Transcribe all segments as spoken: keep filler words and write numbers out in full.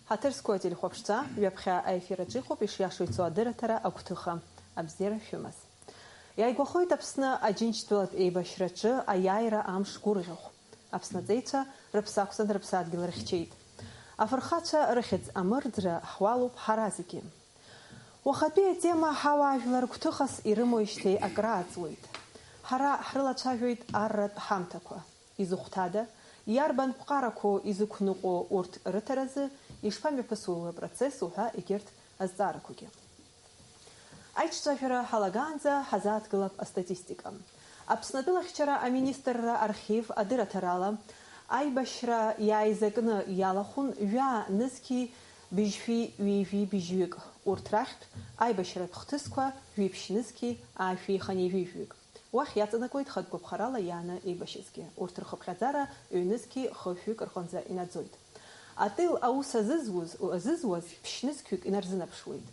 Ҳаҭыр зқәу ателехәаԥшцәа, ҩаԥхьа аефир аҿы иҟоуп ишиашоу ицо адырраҭара агәҭыха. Абзиара шәымаз. Иааигәахоит Аԥсны Аџьынџьтәылатә еибашьраҿы аиааира амш гәырӷьахә. Аԥсны аҵеицәа рыԥсы ақәҵан рыԥсадгьыл рыхьчеит. Афырхацәа рыхьӡ амырӡра ҳуалуп ҳара зегьы. Уахатәи атема ҳауаажәлар гәҭыхас ирымоижьҭеи акрааҵуеит. Ҳара ҳрылацәажәоит арратә ҳамҭақәа. Изыхәҭада? Иарбан ԥҟарақәоу изықәныҟәо урҭ рыҭаразы? Ишԥамҩаԥысуеи уи апроцесс уҳәа егьырҭ азҵаарақәагьы. Аиҿцәажәара ҳалагаанӡа ҳазааҭгылап астатистика. Аԥсны атәылахьчара аминистрра архив адырраҭарала, аибашьра иааизакны иалахәын жәаа нызқьи быжьшәи ҩеижәи быжьҩык. Урҭ рахьтә аибашьратә хҭысқәа жәиԥшь нызқьи аашәи хынҩажәи жәаҩык. Уахь иаҵанакуеит хатә гәаԥхарала иааны еибашьызгьы. Урҭ рхыԥхьаӡара ҩнызқьи хышәҩык рҟынӡа инаӡоит. Атыл аус азызуз, азызуаз ԥшьнызқьҩык инарзынаԥшуеит.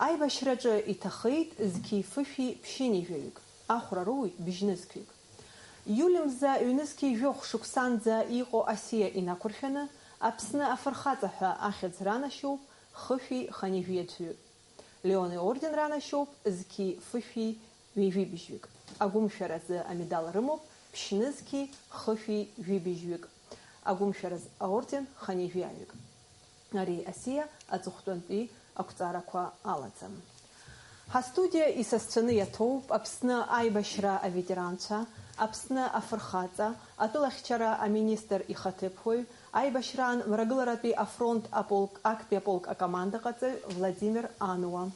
Аибашьраҿы иҭахеит зқьи фышәи ԥшьынҩажәаҩык, ахәра роуеит быжьнызқьҩык. Иуль мза ҩнызқьи жәохә шықәсанӡа иҟоу асиа инақәыршәаны, Аԥсны афырхаҵа ҳәа ахьӡ ранашьоуп хышәи хынҩажәи аӡәҩык. Леон иорден ранашьоуп зқьи фышәи ҩажәи быжьҩык. Агәымшәаразы амедал рымоуп ԥшьнызқьи хышәи жәибжьҩык. Агәымшәараз аорден хынҩажәи аҩык. Ари асиа аҵыхәтәантәи ақәҵарақәа алаӡам. Ҳастудиа исасцәаны иаҭоуп Аԥсны аибашьра аветеранцәа, Аԥсны афырхаҵа, атәылахьчара аминистр ихаҭыԥуаҩ, аибашьраан мрагыларатәи афронт аполк, актәи аполк акомандаҟаҵаҩ Владимир Ануа,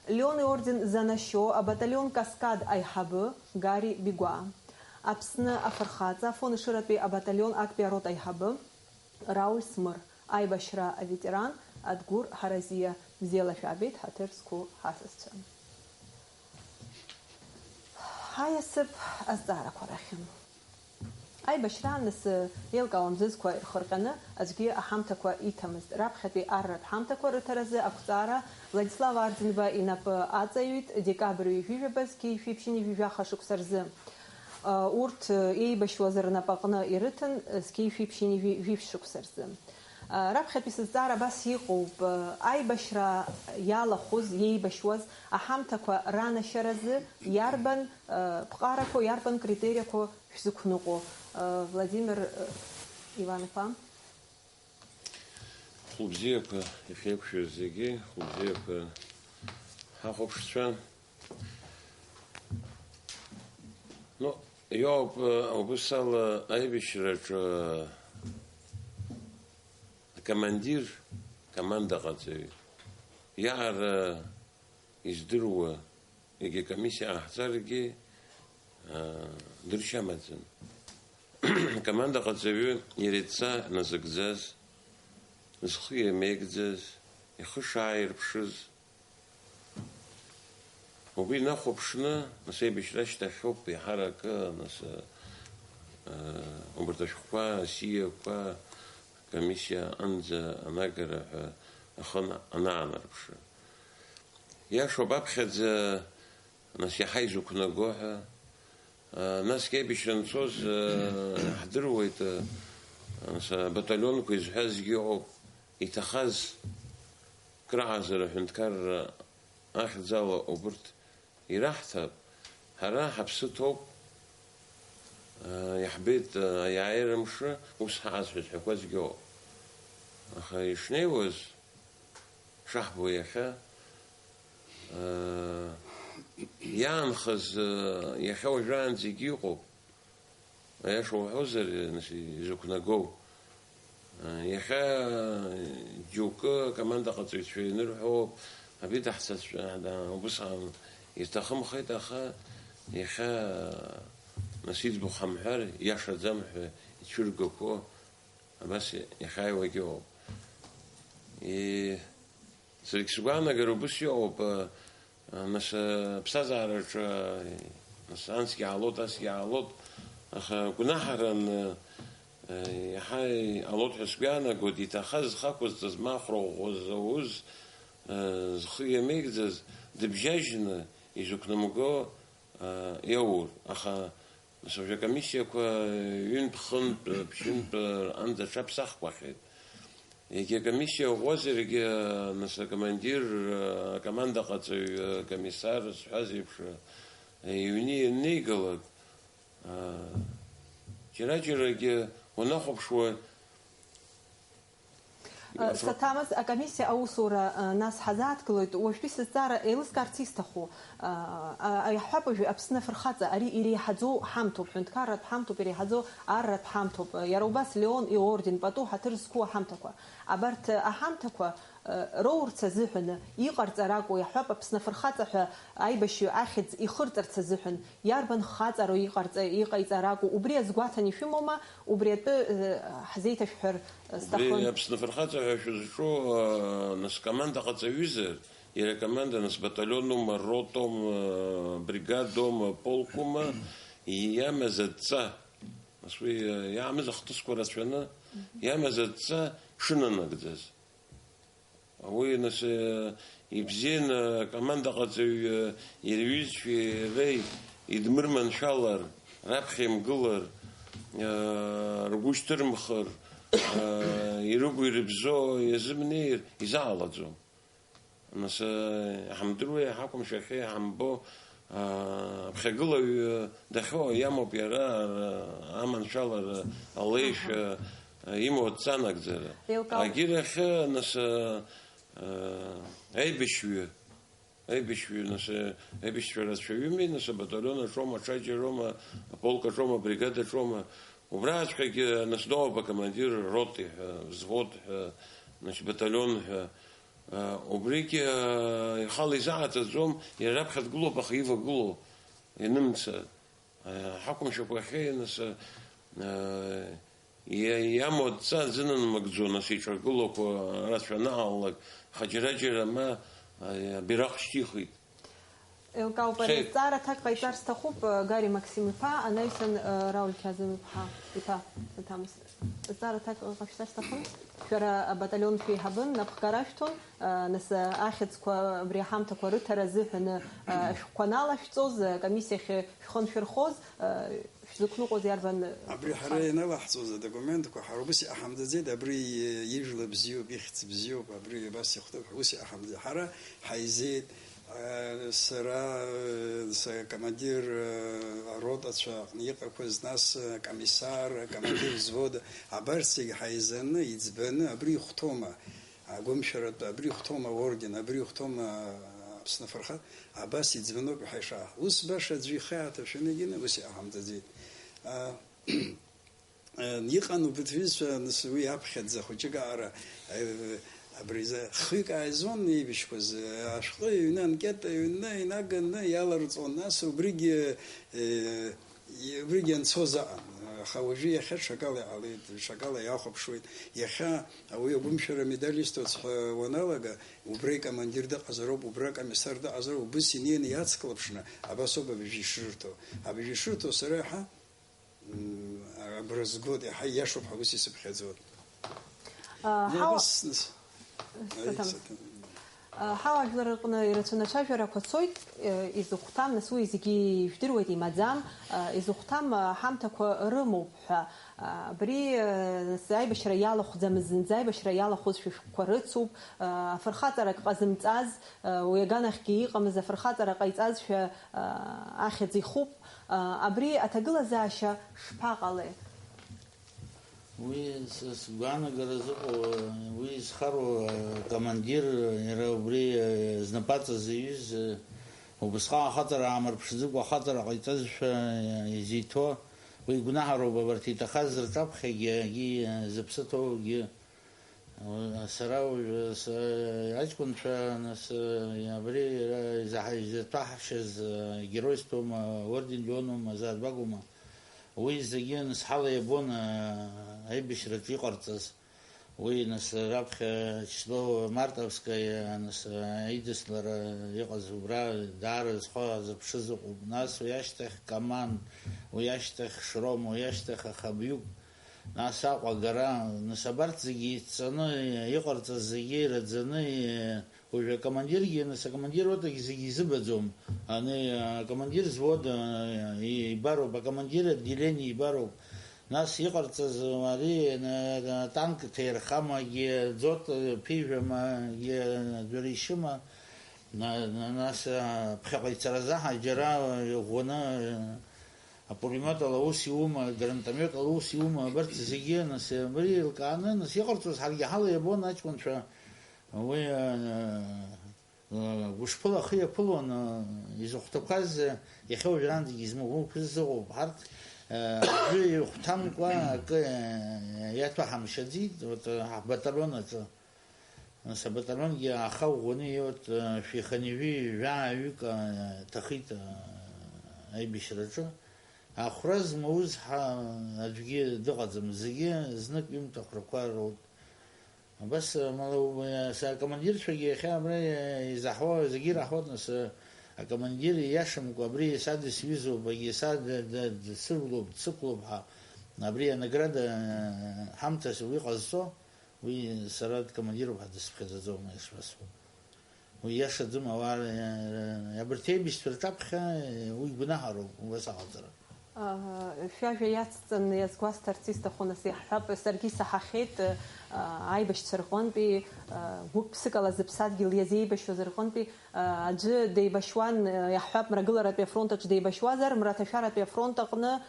Леон иорден занашьоу абаталион Каскад аиҳабы Гари Бигәаа, Аԥсны афырхаҵа Афон Ешыратәи абаталион актәи арота аиҳабы Рауль Смыр, аибашьра аветеран Адгәыр Ҳаразиа, бзиала шәаабеит, ҳаҭыр зқәу ҳасасцәа. Ҳаиасып азҵаарақәа рахь. Аибашьраан нас еилкаауа мзызқәа ирхырҟьаны аӡәгьы аҳамҭақәа иҭамызт. Раԥхьатәи арратә ҳамҭақәа рыҭаразы ақәҵара Владислав Арӡынба инапы аҵаҩит декабрь ҩажәи жәаба зқьи жәшәи ԥшьынҩажәи жәаха шықәса рзы. Урҭ еибашьуаз рнапаҟны ирыҭан зқьи жәшәи ԥшьынҩажәи жәиԥшь шықәса рзы. Раԥхьатәи сызҵаара абас иҟоуп, аибашьра иалахәыз, иеибашьуаз аҳамҭақәа ранашьаразы иарбан ԥҟарақәоу, иарбан критериақәоу шәзықәныҟәо, Владимир Иван-иԥа? Хәылбзиақәа ишәеиқәшәаз зегьы, хәылбзиақәа ҳахәаԥшцәа. Ну, иоуп, убыс ала аибашьраҿы акомандир, командаҟаҵаҩ, иаара издыруа, егьа комиссиа ҟаҳҵаргьы, аа, дыршьамаӡам. Акомандаҟаҵаҩы иара идҵа назыгӡаз, зхы иамеигӡаз, ихы шааирԥшыз, убри инахәаԥшны, нас аибашьра ашьҭахьоуп еиҳаракы, нас, аа, убарҭ ашәҟәқәа, асиақәа, акомиссиа аҟынӡа анагара ҳәа ахы ана-, анаанарԥшы. Иашоуп, аԥхьаӡа, нас, иаҳа изықәнаго ҳәа. Насгьы аибашьра анцоз, ҳдыруеит, нас, абаталионқәа изҳәазгьы ыҟоуп, иҭахаз краҟазар аҳәынҭқарра ахьӡала убырҭ ираҳҭап, ҳара ҳаԥсы ҭоуп, иаҳбеит, аиааира мшы ус ҳаҟаз ҳәа зҳәақәазгьы ыҟоуп. Аха ишнеиуаз, шаҳбо иахьа, иаанхаз, иахьа уажәраанӡагьы иҟоуп. Аиаша уҳәозар, нас, изықәнагоу. Иахьа џьоукы акомандаҟаҵаҩцәа ианырҳәо, абри даҳцацәа, да-, убысҟан ирҭахымхеит, аха иахьа, нас, иӡбахә ҳамҳәар, иашаӡам ҳәа ицәыргақәо, абас иахьааиуагьы ыҟоуп. И-, саргь сгәаанагара убыс иҟоуп, а, а, нас, а, аԥсҭазаараҿы, а, нас, ансгьы аалоит, асгьы аалоит, аха гәнаҳаран, а, а, иаҳа иҟалоит ҳәа сгәы иаанагоит, иҭахаз зхы ақәызҵаз ма ахәра ӷәӷәа зауз, а, зхы иамеигӡаз, дыбжьажьны изықәнамго, а, иаур, аха Нас уажәы акомиссиақәа ҩынтә-хынтә, ԥшьынтә анӡа аҽаԥсахқәахьеит. Егьа акомиссиа ӷәӷәазаргьы, нас, акомандир, акомандаҟаҵаҩ, акомиссар зҳәаз еиԥш, иҩны ианнеигалак, џьара-џьарагьы унахәаԥшуа, Э, Саҭамыз, акомиссиа аусура, э, нас ҳазааҭгылоит. Уажәтәи сызҵаара еилыскаарц исҭаху, э, а, иаҳҳәап, уажәы Аԥсны афырхаҵа, ари иреиҳаӡоу ҳамҭоуп, ҳәынҭқарратә ҳамҭоуп, иреиҳаӡоу арратә ҳамҭоуп. Э, иара убас Леон иорден пату ҳаҭыр зқәу аҳамҭақәа. Абарҭ, э, аҳамҭақәа, э, роурц азыҳәаны иҟарҵар акәу, иаҳҳәап, Аԥсны афырхаҵа ҳәа аибашьҩы ахьӡ ихырҵарц азыҳәан, иарбан хаҵару иҟарҵа-, иҟаиҵар акәу, убри азгәаҭан ишәымоума? Убри атәы, э, ҳзеиҭашәҳәар, э, Убри сҭахын. Аԥсны афырхаҵа ҳәа шәызҿу, э, нас, команда ҟаҵаҩызар, иара команда, нас, батальонума, ротома, бригадома, полкума, иамаз адҵа, нас, уи, э, иаамыз ахҭысқәа рацәаны, иамаз адҵа шынанагӡаз. Уи, нас, э, ибзианы акомандаҟаҵаҩ, э, иара иҩызцәеи иареи идмырманшәалар, раԥхьа имгылар, э, ргәы шьҭырмхыр, э, ирыгу-ирыбзоу иазымнеир, изаалаӡом. Нас, э, иҳамдыруа, иҳақәымшәахьеи иҳамбо, Аԥхьагылаҩ дахьоу иамоуп иара аманшәалара, алеишәа, имоу адҵа нагӡара. Еилкаауп. Агьырахьы, нас, аибашьҩы, аибашьҩы, нас, аибашьцәа рацәаҩыми, нас, абаталион аҿоума, аҽаџьароума, аполк аҿоума, абригад аҿоума, убраҵәҟьагьы, нас, доуп акомандир роты ҳәа, взвод ҳәа, значит, баталион ҳәа. Убригьы ихала изааӡаӡом, иара раԥхьа дгылоуп, аха ивагылоу ианымца. Ҳақәымшәақәа ахьеиныс, иа-, иамоу адҵа аӡы нанамыгӡо, нас иҿагылақәа рацәа анаалалак, аха џьара-џьара ма абираҟ шьҭихит. Еилкаауп, ари Хеи. Азҵаара аҭак ҟаиҵар сҭахуп, Гари Максим-иԥа, анаҩсан, Рауль Қьазым-иԥҳа, иԥа, Саҭамыз. Азҵаара аҭак ҟашәҵар сҭахын. Шәара абаталион шәеиҳабын, напхгара шәҭон, нас, ахьӡқәа, абри аҳамҭақәа рыҭара азыҳәан, шәҟәқәа аналашәҵоз, акомиссиахь шәхы аншәырхоз, шәзықәныҟәоз иарбан? Абри ҳара ианалаҳҵоз адокументқәа, ҳара ус иҟаҳамҵаӡеит, абри ижәла бзиоуп, ихьӡ бзиоуп, абри абас ихәҭоуп ҳәа ус иҟаҳамҵаӡеит. Ҳара ҳаизеит, сара, сакомандир аротацәа аҟны иҟақәаз, нас акомиссар, акомандир взвода, абарҭ зегьы ҳаизаны, иӡбаны, абри ихәҭоума, агәымшәаратә, абри ихәҭоума аорден, абри ихәҭоума Аԥсны афырхаҵа, абас иӡбаноуп иҳаиша. Ус баша аӡәы ихы ааҭашәаны егьины ус иҟаҳамҵаӡеит. Иҟан убырҭ рҩызцәа, нас, уи аԥхьаӡа хәыҷык аҟара, э, абри изы хҩык ааизон еибашьқәаз, э, ашәҟәы ҩны, анкета ҩны, инаганы иаларҵон, нас убригьы, э, убригьы анцоз аҟан. Аха уажәы иахьа ҽакала иҟалеит, ҽакала иахәаԥшуеит. Иахьа ауаҩы агәымшәара амедаль исҭоит ҳәа уаналага, убра икомандир дыҟазароуп, убра акомиссар дыҟазароуп, убыс инеины иацклаԥшны, абасоуп абыжә ишырҭо. Абыжә ишырҭо сара иаҳа М, агәра згоит, иаҳа ииашоуп ҳәа ус исыԥхьаӡоит. А, Иара ҳауа-, абас, нас, ари Саҭамыз. Саҭам-, А, ҳауаажәлар рҟны ирацәаны ацәажәарақәа цоит, э, изыхәҭам, нас уи зегьы ижәдыруеит, имаӡам, а, изыхәҭам, а, ҳамҭақәа рымоуп ҳәа. А, абри, э, нас аибашьра иалахәӡамыз зынӡа, аибашьра иалахәыз шәышәҟәқәа рыцуп, а, афырхаҵарак ҟазымҵаз, а, уи аганахьгьы иҟамыз афырхаҵара ҟаиҵазшәа, а, ахьӡ ихуп. Абри аҭагылазаашьа шԥаҟалеи? Уи са сгәаанагара зыҟоу, уи изхароу акомандир, иара убри знапаҵа зыҩыз, убысҟак ахаҵара аамырԥшӡакәа ахаҵара ҟаиҵазшәа изиҭо, уи гәнаҳароуп, абарҭ иҭахаз рҿаԥхьагьы, егьи зыԥсы ҭоугьы. Сара уажәы с-, аҷкәынцәа, нас, абри иара изаҳа-, изаҭәаҳшьаз, агеройствоума, орден Леонума, азаатә бакәума, уи зегьы, нас, ҳала иабон, аибашьраҿы иҟарҵаз. Уи, нас, раԥхьа Число Мартовская, нас, аидыслара иҟаз убра даара зхы азыԥшыз ыҟоуп. Нас уи ашьҭахь Каман, уи ашьҭахь Шрома, уи ашьҭахь Ахабиук. Нас Аҟәа агара, нас абарҭ зегьы еидҵаны, иҟарҵаз зегьы ираӡаны, уажәы акомандиргьы, нас акомандир ротагьы зегьы изыбаӡом. Ани, акомандир взвод, а, ибароуп, акомандир отделение ибароуп. Нас иҟарҵаз ари, на-, на-, танк ҭаирхамагьы, дзот ԥижәамагьы, дыришьыма, на-, на-, нас, а, ԥхьаҟа ицаразаҳа џьара иӷәӷәаны, а, апулемиот ала ус иума, гранатомиот ала ус иума, абарҭ зегьы, нас, абри еилкааны, нас иҟарҵоз ҳаргьы ҳала иабон аҷкәынцәа, уи, а, Гәышԥыла ахы иаԥылон, изыхәҭақәаз иахьа уажәраанӡагьы измоу уқәа зыҟоуп. Ҳарҭ, аӡәы ихәҭамкәа акы иаҭәаҳамшьаӡеит, вот, ҳбаталион аҿы. Нас абаталионгьы аха ӷәӷәаны, вот, шәиханҩы, жәаа-ҩык ҭахеит аибашьраҿы. Ахәра змоуз ҳа аӡәгьы дыҟаӡам, зегьы знык ҩымҭа хәрақәа роуп. Абас, мала, убри, са-, акомандирцәагьы иахьа абра изаҳауа зегьы ираҳауеит, нас, акомандир ииашамкәа абри са дысҩызоуп, агьи са д-, д-, дсывлоуп, дсықәлоуп ҳәа, абри анаграда ҳамҭас уи ҟазҵо, уи сара дкомандируп ҳәа дысԥхьаӡаӡом, ишԥасҳәо. Уи иашаӡам, ауаа, абарҭ еибашьцәа рҿаԥхьа уи гәнаҳароуп, убас аҟаҵара. Шәажәа иацҵаны иазгәасҭарц исҭаху, нас, иаҳҳәап, саргьы исаҳахьеит, аибашьцәа рҟынтәи, гәык-ԥсык ала зыԥсадгьыл иазеибашьуаз рҟынтәи, аӡәы деибашьуан, иаҳҳәап, мрагыларатәи афронт аҿы деибашьуазар, мраҭашәаратәи афронт аҟны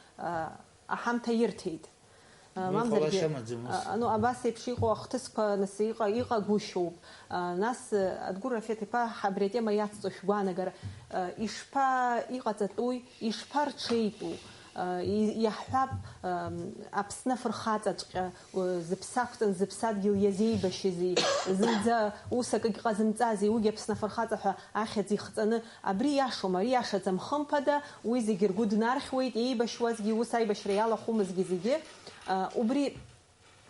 аҳамҭа ирҭеит. Уи мамзаргьы, ҟалашьа амаӡам ус. А, ну, абас еиԥш иҟоу ахҭысқәа, нас, иҟа-, иҟагәышьоуп. А, нас, а, Адгәыр Рафеҭ-иԥа, ҳа абри атема иацҵо шәгәаанагар, а, ишԥа-, иҟаҵатәуи, ишԥарҽеитәу? А, и-, иаҳҳәап, ам, Аԥсны афырхаҵаҵәҟьа, у, зыԥсы ақәҵан, зыԥсадгьыл иазеибашьызи, зынӡа ус акгьы ҟазымҵази, уигьы Аԥсны афырхаҵа ҳәа ахьӡ ихҵаны, абри иашоума, ари иашаӡам, хымԥада, уи зегьы ргәы днархьуеит, еибашьуазгьы, ус аибашьра иалахәымызгьы зегьы, а, убри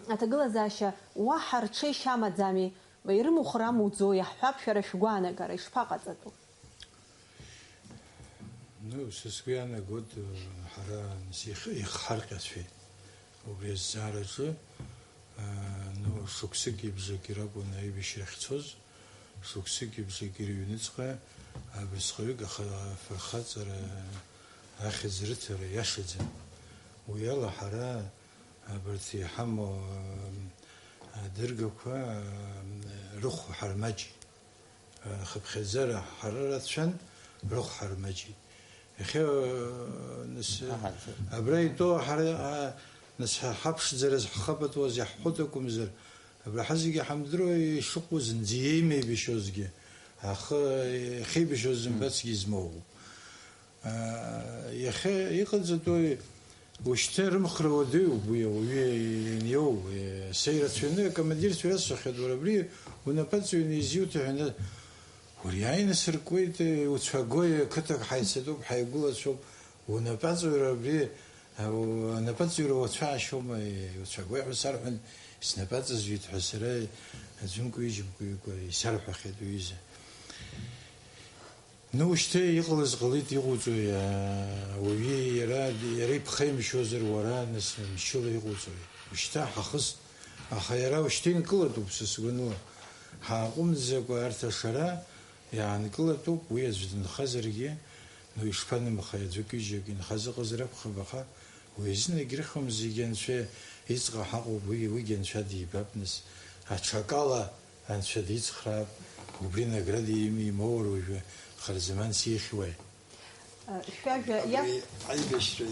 аҭагылазаашьа уаҳа рҽеишьа амаӡами, ирымухыр амуӡо, иаҳҳәап, шәара шәгәаанагара ишԥаҟаҵатәу? Ну, са сгәы иаанагоит, ҳара ихҳарҟьацәеит убри азҵаараҿы, ну, шықәсыки бжаки ракәын аибашьра ахьцоз, шықәсыки бжаки рыҩныҵҟа абрысҟаҩык аха-, афырхаҵара ахьӡ рыҭара иашаӡам. Уи ала ҳара абарҭ иҳамоу, ам, адыргақәа, ам, рыхә ҳармаҷит. Хыԥхьаӡара ҳара рацәан, рыхә ҳармаҷит. Иахьа, а, нас, Аҳа, т- абра итәоу ҳара, а, нас, ҳа-, ҳаԥшӡара зҳхабатәуаз иаҳхәыҭ акәымзар, абра ҳазегьы ҳамдыруа ишыҟоу зынӡа иеимеибашьозгьы, ахы иахьеибашьуаз зымбацгьы измоуроуп. Аа, иахьа иҟаҵатәуи ушьҭа рымхра уадаҩуп уи ауаҩы ианиоу, са ирацәаҩны акомандирцәа ирасҳәахьеит, уара абри унапаҵаҩны изиуҭа ҳәа, уара иааины сыркуеит, уцәагои, ақыҭак ҳаицатәуп, ҳаигәылацәоуп, унапаҵаҩра абри, а, у-, анапаҵаҩра уацәаашьома, уцәагои ҳәа сарҳәан, снапаҵаӡәӡәеит ҳәа сара аӡәымкәа-ҩыџьамкәа исарҳәахьеит уҩыза. Ну, ушьҭа иҟалаз ҟалеит, иҟауҵои, аа, ауаҩы иара, иара иԥхеимшьозар, уара, нас, мчыла иҟауҵои? Ушьҭа ҳахыст, аха иара ушьҭа инкылатәуп, са сгәаныла. Ҳааҟәымҵӡакәа арҭ ашара иаанкылатәуп, уи аӡә дынхазаргьы, ну, ишԥанымхеи, аӡәык-ҩыџьак инхаз ыҟазар акәхап, аха уи азын егьрыхьуам, зегьы Анцәа иҵҟа ҳаҟоуп, уи, уигьы Анцәа дибап, нас, аҽакала Анцәа дицхраап, убри награда имоур уажәы харзаманс ихьуеи? Шәажәа иа- Абри аибашьра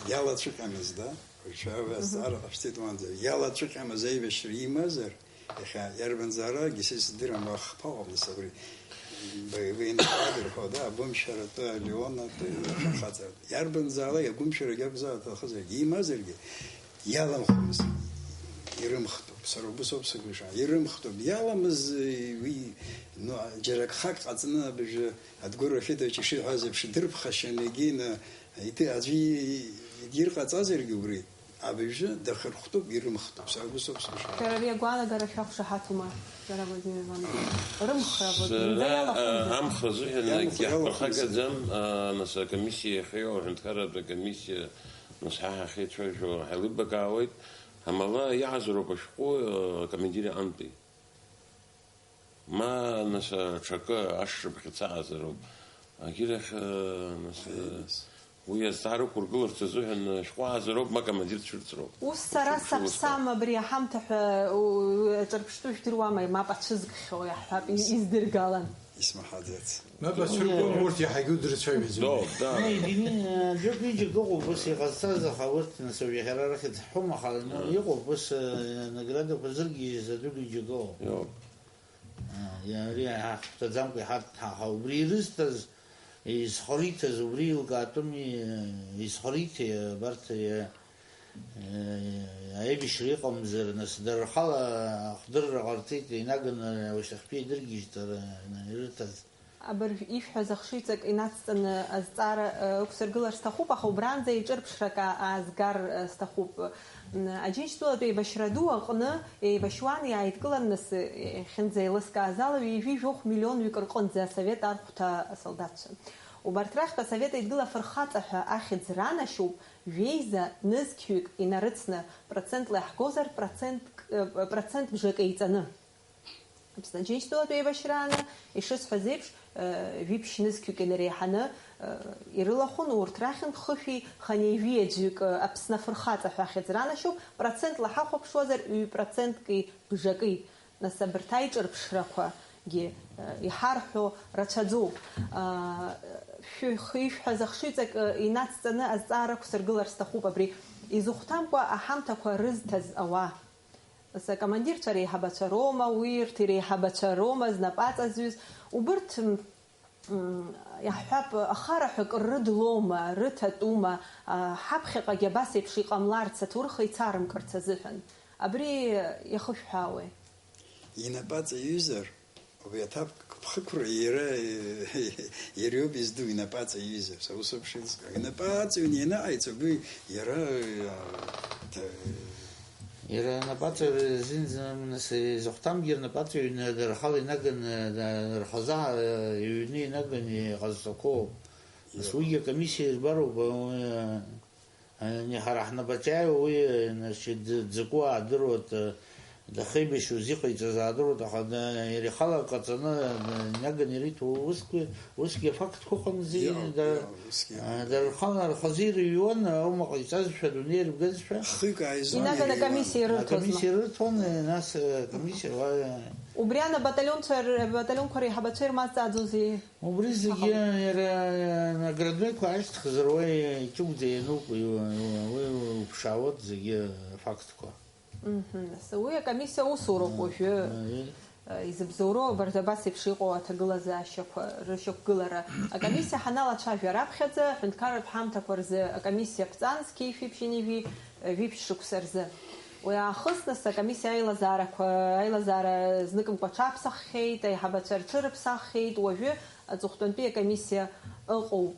иалацәҟьамыз, да? Шәа азҵаара ҟашәҵеит уаанӡа. Иалацәҟьамыз аибашьра имазар, иахьа иарбанзааракгьы са исыздырам, уа хԥа ыҟам, нас, абри боевые награды рҳәо, да, агәымшәаратәы, алеонатәы, хаҵа. Иарбанзаалак агәымшәарагьы акәзар, аҭахызаргьы, имазаргьы, иаламхәмызт, ирымхтәуп, сара убыс ауп сыгәышьа, ирымхтәуп, иаламыз, уи, ну, џьара акхак ҟаҵаны абыжәы, Адгәыр Рафидович ишиҳәаз еиԥш, дырԥхашьаны егьины, иҭы-, аӡәы идирҟаҵазаргьы убри, абыжәы дахырхәтәуп, ирымхтәуп, сара убыс ауп сгәышьа. Шәара ари агәаанагара шәақәшаҳаҭума, шәара Владимир Иванович? Рымхра, вот, Сара, зынӡа иалахәымзар? а, амхра азыҳәан Иамхра акгьы иалахәымзар. Ҳаԥырхагам, а, нас, акомиссиа иахьеиуа, аҳәынҭқарратә акомиссиа, нас, ҳа ҳахьеицәажәо ҳаилибакаауеит, амала иаҳзароуп ашәҟәы, а, акомандир иҟынтәи. Ма, нас, аҽакы ашшыԥхьыӡ аазароуп. Агьырахь, а, нас, а, Аибас. Уи азҵаара ықәыргыларц азыҳәан шәҟәы аазароуп, ма командир дцәырҵроуп. Ус сара Шәылшо саԥсам абри аҳамҭа ҳәа, у-, аҿырԥштәы жәдыруама, мап ацәызгхьоу иаҳҳәап, и-, издыргалан. Исмаҳаӡац. Мап ацәыргон, урҭ иаҳагьы удрыцәажәаӡом. Доуп, да. Егьи, аӡәык-ҩыџьак ыҟоуп ус иҟазҵаз, аха урҭ, нас, уажәы ҳара арахь дҳәом, аха, ну, иҟоуп ус, э, наградақәа зыргьежьыз аӡәык-ҩыџьак ыҟоуп. Иоуп. Ари ҳахәҭаӡамкәа иҳарҭ ҳаха, убри ирызҭаз, изхориҭаз, убри еилкаатәыми, изхориҭеи абарҭ, аибашьра иҟамзар, нас, дара рхала ахдырра ҟарҵеит, инаганы уашьҭахьтәи идыргьежьит, ара ирыҭаз. Абыржә ишәҳәаз ахшыҩҵак инацҵаны азҵаара, э, ықәсыргылар сҭахуп, аха убранӡа еиҿырԥшрак а-, аазгар, э, сҭахуп. М, Аџьынџьтәылатә еибашьра ду аҟны еибашьуан, иааидкылан нас, э, иахьынӡеилыскааз ала, ҩажәи жәохә миллионҩык рҟынӡа асовет архәҭа асолдаҭцәа. Убарҭ рахьтә асовет еидгыла афырхаҵа ҳәа ахьӡ ранашьоуп, жәеиза нызқьҩык инарыцны, процентла иаҳгозар, процентк-, э, процент бжак еиҵаны. Аԥсны Аџьынџьтәылатә еибашьрааны, ишысҳәаз еиԥш, жәиԥшь нызқьҩык инареиҳаны ирылахәын, урҭ рахьынтә хышәи хынҩажәи аӡәҩык Аԥсны афырхаҵа ҳәа ахьӡ ранашьоуп, процентла ҳахәаԥшуазар, ҩ-процентки бжаки. Нас абарҭ аиҿырԥшрақәагьы иҳарҳәо рацәаӡоуп. Шәхы ишәҳәаз ахшыҩҵак инацҵаны азҵаара ықәсыргылар сҭахуп абри, изыхәҭамкәа аҳамҭақәа рызҭаз ауаа. Нас акомандирцәа реиҳабацәа роума, уи урҭ иреиҳабацәа роума знапаҵа зҩыз, убырҭ, м, м, иаҳҳәап, ахара ҳәа акыр рыдлоума, рыҭатәума, а, ҳаԥхьаҟагьы абас еиԥш иҟамларц, аҭоурых еицарымкырц азыҳәан. Абри иахышәҳәаауеи? Инапаҵаҩызар, Убри аҭак ԥхықәра иара, иара иоуп изду, инапаҵаҩызар, са усоуп шизҵаауа. Инапаҵаҩны ианыҟаиҵо, убри иара, а, ҭа-, Иара анапаҵаҩ зынӡа, нас, изыхәҭамгьы рнапаҵаҩны, дара рхала инаганы, да-, рхазы, а, иҩны инаганы иҟазҵақәоуп. Нас, Иоуп. Уигьы акомиссиа ирбароуп, а, Ани ҳара ҳнапаҿы иааиуа уи, значит, д-, дзакәу аадыруеит, э, дахеибашьуаз иҟаиҵаз аадыруеит, аха д-, иара ихала ҟаҵаны, д-, инаганы ириҭо усгьы, усгьы афактқәа ыҟамзи, Иҟоуп, да-, иҟоуп, усгьы а, ыҟоуп. Дара рхала рхазы ирыҩуан, аума ҟаиҵазшәа, адунеи ирбгазшәа. Хҩык ааизон, Инаганы иҩуан. Акомиссиа ирырҭозма? Акомиссиа ирырҭон, э, нас, э, акомиссиа, уа, э, Убри ан абаталионцәа р-, абаталионқәа реиҳабацәа ирмазҵааӡози? Убри зегьы иара, э, награднойқәа ашьҭхзар уа иҷыгәӡа иануп, уи, уи, уи уԥшаауеит зегьы афактқәа. Мгм. Нас уи акомиссиа усуроуп уажәы, э, изыбзоуроу абарҭ абас еиԥш иҟоу аҭагылазаашьақәа рышьақәгылара. Акомиссиа ҳаналацәажәа раԥхьаӡа, аҳәынҭқарратә ҳамҭақәа рзы акомиссиа ԥҵан, зқьи жәиԥшьынҩажәи, э, жәиԥшь шықәса рзы. Уи аахыс нас акомиссиа аилазаарақәа, аилазаара зныкымкәа аҽаԥсаххьеит, аиҳабацәа рҽырыԥсаххьеит, уажәы аҵыхәтәантәи акомиссиа ыҟоуп.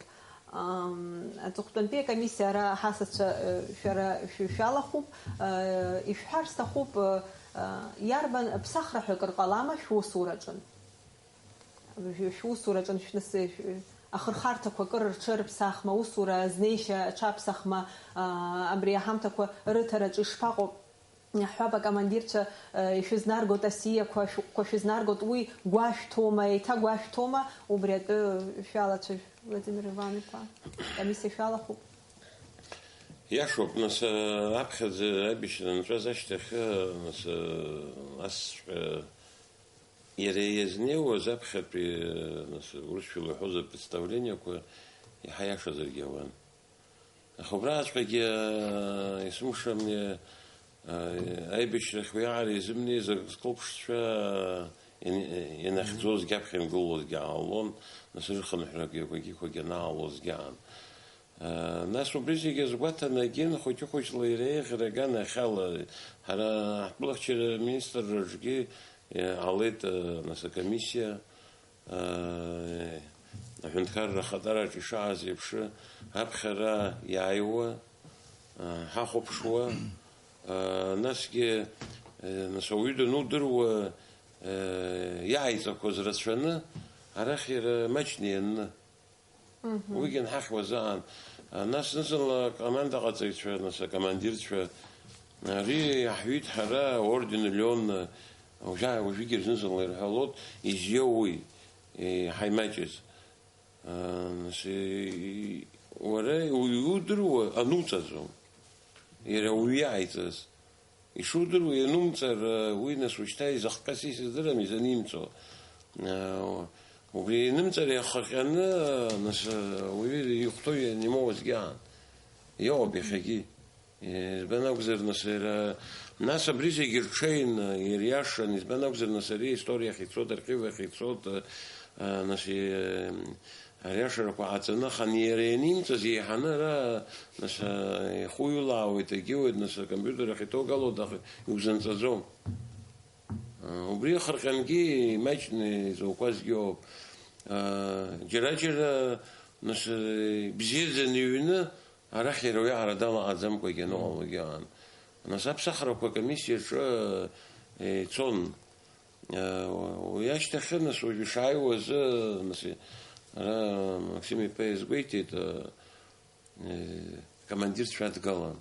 Ам, аҵыхәтәантәи акомиссиа ара ҳасасцәа, э, шәара шәы-, шәалахәуп, э, ишәҳәар сҭахуп, э, э, иарбан ԥсахра ҳәа акыр ҟалама шәусураҿы? Шәусураҿы шәныс-, шә-, ахырхарҭақәа акыр рҽырыԥсахма, аусура азнеишьа аҽаԥсахма, аа, абри аҳамҭақәа рыҭараҿы ишԥаҟоу? Иаҳҳәап, акомандирцәа, э, ишәызнаргоит асиақәа, ашәҟәқәа шәызнаргоит, уи гәашәҭома, еиҭагәашәҭома, убри атәы шәалацәажә, Владимир Иван-иԥа, акомиссиа шәалахәуп. Иашоуп, нас, э, аԥхьаӡа аибашьра анҵәаз ашьҭахь, э, нас, э, асҵәҟьа Иара иазнеиуаз аԥхьатәи, нас, урысшәала иҳәозар, представлениақәа иаҳа иашазаргьы ауан. Аха убраҵәҟьагьы, а, есымша, а, аибашьрахь уиаҟара изымнеиз акы зкылԥшцәа, а, иан-, ианахьӡозгьы аԥхьа имгылозгьы аалон, нас рыхынҳәрақәагьы анаалозгьы аан. Нас убри зегьы азгәаҭаны, агьын хәыҷы-хәыҷла иреиӷьра аган иахьала, ҳара ҳтәылахьчара аминистрраҿгьы иҟалеит, нас, акомиссиа, аҳәынҭқарра ахатәараҿ ишааз еиԥш, аԥхьара иааиуа, ҳахәаԥшуа, насгьы, нас, ауаҩы данудыруа, иааиҵақәаз рацәаны, арахь иара маҷны ианны. Уигьы анҳахьуаз аан, нас зны-зынла акомандаҟаҵаҩцәа, нас акомандирцәа, ари иаҳҩит ҳара, орден Леон, уажәы-, уажәыгьы зны-зынла ирҳәалоит, изиоуи, иҳаимаҷыз? Нас, и-, и-, Уара иудыруа ануҵаӡом, иара уиааиҵаз. Ишудыруа ианумҵар, уи нас ушьҭа изахҟьаз исыздырам изанимҵо. Убри ианымҵар иахҟьаны, нас, уаҩы ихәҭоу ианимоуазгьы аан. Иоуп иахьагьы. Избан акәзар, нас, иара, нас абри зегьы рҽеины, ириашан, избан акәзар, нас, ари аисториа ахь ицоит, архив ахь ицоит, а, нас, и-, ариашарақәа ҟаҵаны, аха иара ианимҵаз еиҳаны ара, нас, а, ихуҩлаауеит, агьиуеит, нас, акомпиутер ахь иҭоугалоит, аха иузанҵаӡом. А, убри ахырҟьангьы имаҷны изакәазгьы ауп. А, џьара-џьара, нас, бзиаӡаны иҩны, арахь иара уиаҟара далаҟаӡамкәагьы аныҟалогьы аан. Нас аԥсахрақәа акомиссиаҿы, э, ицон. Э, уи ашьҭахьы, нас, уажә ишааиуаз, э, нас, ара Максим иԥа иазгәеиҭеит, э, э, командирцәа адгалан.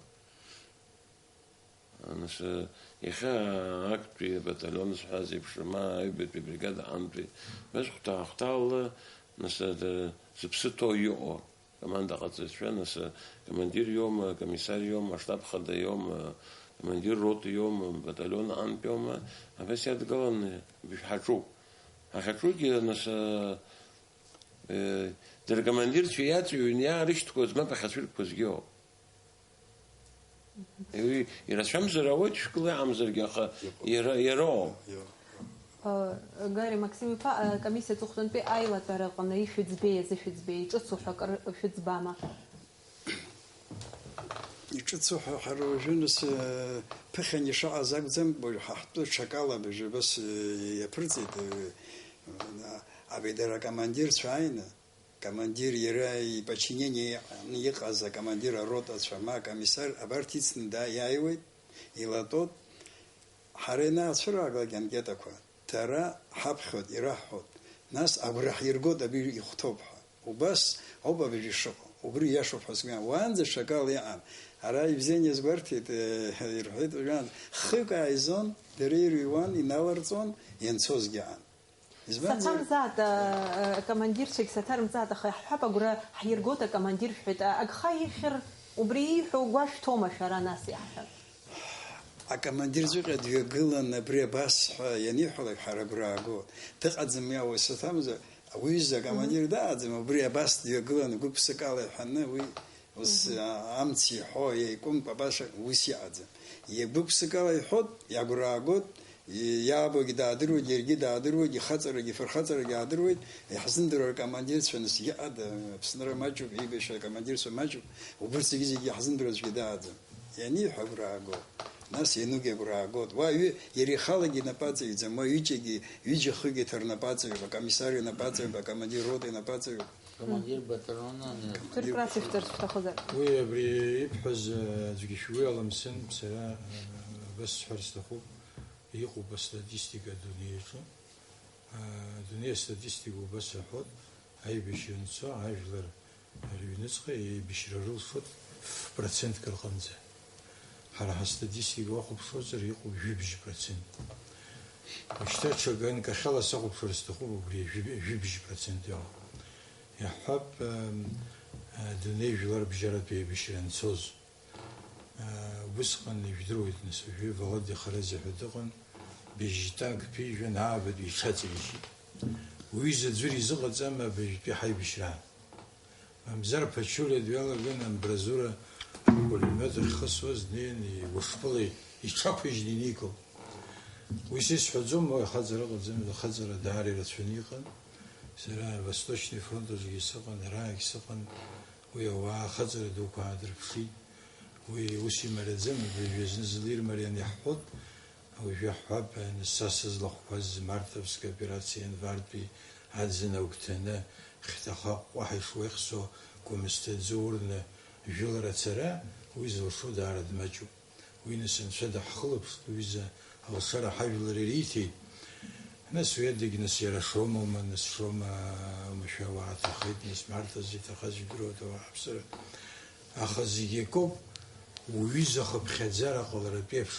Нас, э, иахьа актәи абаталион зҳәаз еиԥш, ма аҩбатәи абригада антәи, нас хәҭаа-хәҭаала, нас, э, зыԥсы ҭоу иҟоу. Командаҟаҵаҩцәа, нас, акомандир иоума, акомиссар иоума, аштаб хада иоума, акомандир рота иоума, баталион антә иоума, абас иадгаланы ҳаҿуп. Ҳахьаҿугьы, нас, э, дара акомандирцәа иаҵҩны иаарышьҭқәаз, мап ахьацәыркқәазгьы ауп. Уи ирацәамзар ауеит, шәкыла иҟамзаргьы, аха иара, иароуп. Э, Гари Максим-иԥа, акомиссиа аҵыхәтәантәи аилатәара аҟны ишәыӡбеи, азы шәыӡбеи, иҿыцу ҳәа акыр шәыӡбама? Иҿыцу ҳәа ҳара уажәы, нас, э, ԥыхьан ишаҟаз акәӡам, уажә ҳа ҳтәы ҽакала абыржәы абас, э, иаԥырҵеит, э, абри дара акомандирцәа ааины, командир иара иподчинение иҟаз акомандир аротацәа, ма акомиссар, абарҭ ицны да-, иааиуеит, илатәоит. Ҳара ианаацәыраагалак анкетақәа, дара ҳаԥхьоит, ираҳҳәоит, нас агәра ҳиргоит абри ихәҭоуп ҳәа. Убас ауп абыржәы ишыҟоу, убри иашоуп ҳәа сгәы иаан-, уаанӡа ҽакала иҟан. Ара ибзианы иазгәарҭеит, э, ирҳәеит, уажәаанӡа хҩык ааизон, дара ирыҩуан, иналарҵон, ианцозгьы аан. Избанзар? Саҭамзаат, э, э, акомандирцәагь саҭарымҵаат, аха иаҳҳәап, агәра ҳиргоит акомандир шәҳәеит, а-, агха ихьыр, убри ииҳәо гәашәҭома шәара нас иаҳҳәап? Акомандирҵәҟьа дҩагылан абри абас ҳәа ианиҳәалак ҳара агәра аагоит. Дыҟаӡам уи ауаҩ саҭамзар, уҩыза акомандир дыҟаӡам, убри абас дҩагылан гәык-ԥсыкала иҳәаны уи ус, Мгм. а-, амц иҳәо, еикәымкәа баша ус иҟаӡам. Иагәык-ԥсыкала иҳәот, иагәра аагот, и-, иаабогьы даадыруеит, иаргьы даадыруеит, ихаҵарагьы, фырхаҵарагьы аадыруеит, иаҳзымдыруа акомандирцәа нас иҟада, Аԥсынра маҷуп, еибашьра акомандирцәа маҷуп, убырҭ зегьы-зегьы иаҳзымдыруа аӡәгьы дааӡам. Ианиҳәа агәра аагот, нас ианугьы агәра аагот. Уа ҩы-, иара ихалагьы инапы аҵаҩӡам, уа ҩыџьагьы, ҩыџьа-хҩык иҭар напы аҵаҩуп, акомиссар инапы аҵаҩуп, акомандир рота инапы аҵаҩуп. Командир батальона, нет. Ҭырк рацәышәҵар шәҭахызар? Уи абри ибҳәаз, э, аӡәгьы шәгәы иаламсын, сара, э, абас сҳәар сҭахуп, иҟоуп астатистика адунеиаҿы. Э, адунеи астатистика убас аҳәот, аибашьра анцо, ажәлар рыҩныҵҟа еибашьра рылшоит ф-процентк рҟынӡа. Ҳара ҳастатистика уахәаԥшуазар, иҟоуп жәибжь процент. Шьҭа ҽа ганкахьала сахәаԥшыр сҭахуп, убри жәиб-, жәибжь процент иоуп. Иаҳҳәап, ам, адунеи жәлар бжьаратәи еибашьра анцоз. А, убысҟан ижәдыруеит, нас, уажәы Володиа Харазиа ҳәа дыҟан, быжьтәак ԥижәан, аабатәи иҽаҵижьит. Уҩыза аӡәыр изыҟаҵама абыжьтәи ҳаибашьра? Мамзар Ԥачулиа дҩалаган амбразура апулемиот ахьхысуаз днеин, игәышԥыла иҽақәыжьны иникылт. Уи сисҳәаӡом, уи ахаҵара ыҟаӡамызт, ахаҵара даара ирацәаны иҟан. Сара Восточный фронт аҿгьы сыҟан, араагь сыҟан, уи ауаа ахаҵара дуқәа аадырԥшит. Уи ус имариаӡам, абыржәы зны злеи рмарианы иаҳҳәот, уажәы иаҳҳәап, са сызлахәқәаз Мартовская операциа Енвартәи аӡын агәҭаны, хьҭаха ҟәҟәаҳәа ишуеихсо Гәымсҭа аӡы урны жәылара ацара, уи зылшо даара дмаҷуп. Уи нас Анцәа даҳхылаԥшт, уҩыза алшара ҳажәлар ириҭеит. Нас уи адагь, нас, иара Шома ума, нас, Шома, оумашәа ауаа ҭахеит, нас, Марҭа зиҭахаз ижәдыруада, ауаа ҳаԥсара. Аха зегь акоуп, уҩыза ахыԥхьаӡара ҟаларатә еиԥш.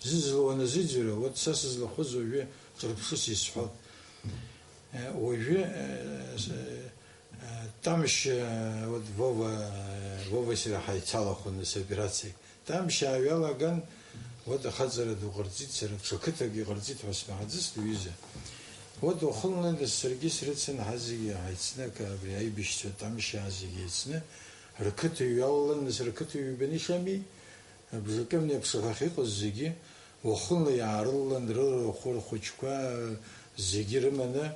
Зызлоу аназыӡырҩуа, вот са сызлахәыз уажәы ҿырԥшыс исҳәот. Э, уажәы, э, с-, э, Тамшь, вот Вова, Вовеи сареи ҳаицалахәын нас операциак. Тамшь ааҩалаган, вот ахаҵара ду ҟарҵит сара, ҽа қыҭак иҟарҵит ҳәа смаҳаӡыст, уҩыза. Вот уахынла нас саргьы срыцын, ҳазегьы ҳаицны, ак-, абри аибашьцәа Тамшьаа зегьы еицны, рқыҭа иҩалалан, нас рқыҭа ҩбаны ишами, абжакымни аԥшаҳәахь иҟаз зегьы, уахынла иаарылалан, рырахә, рхәыҷқәа зегьы рыманы,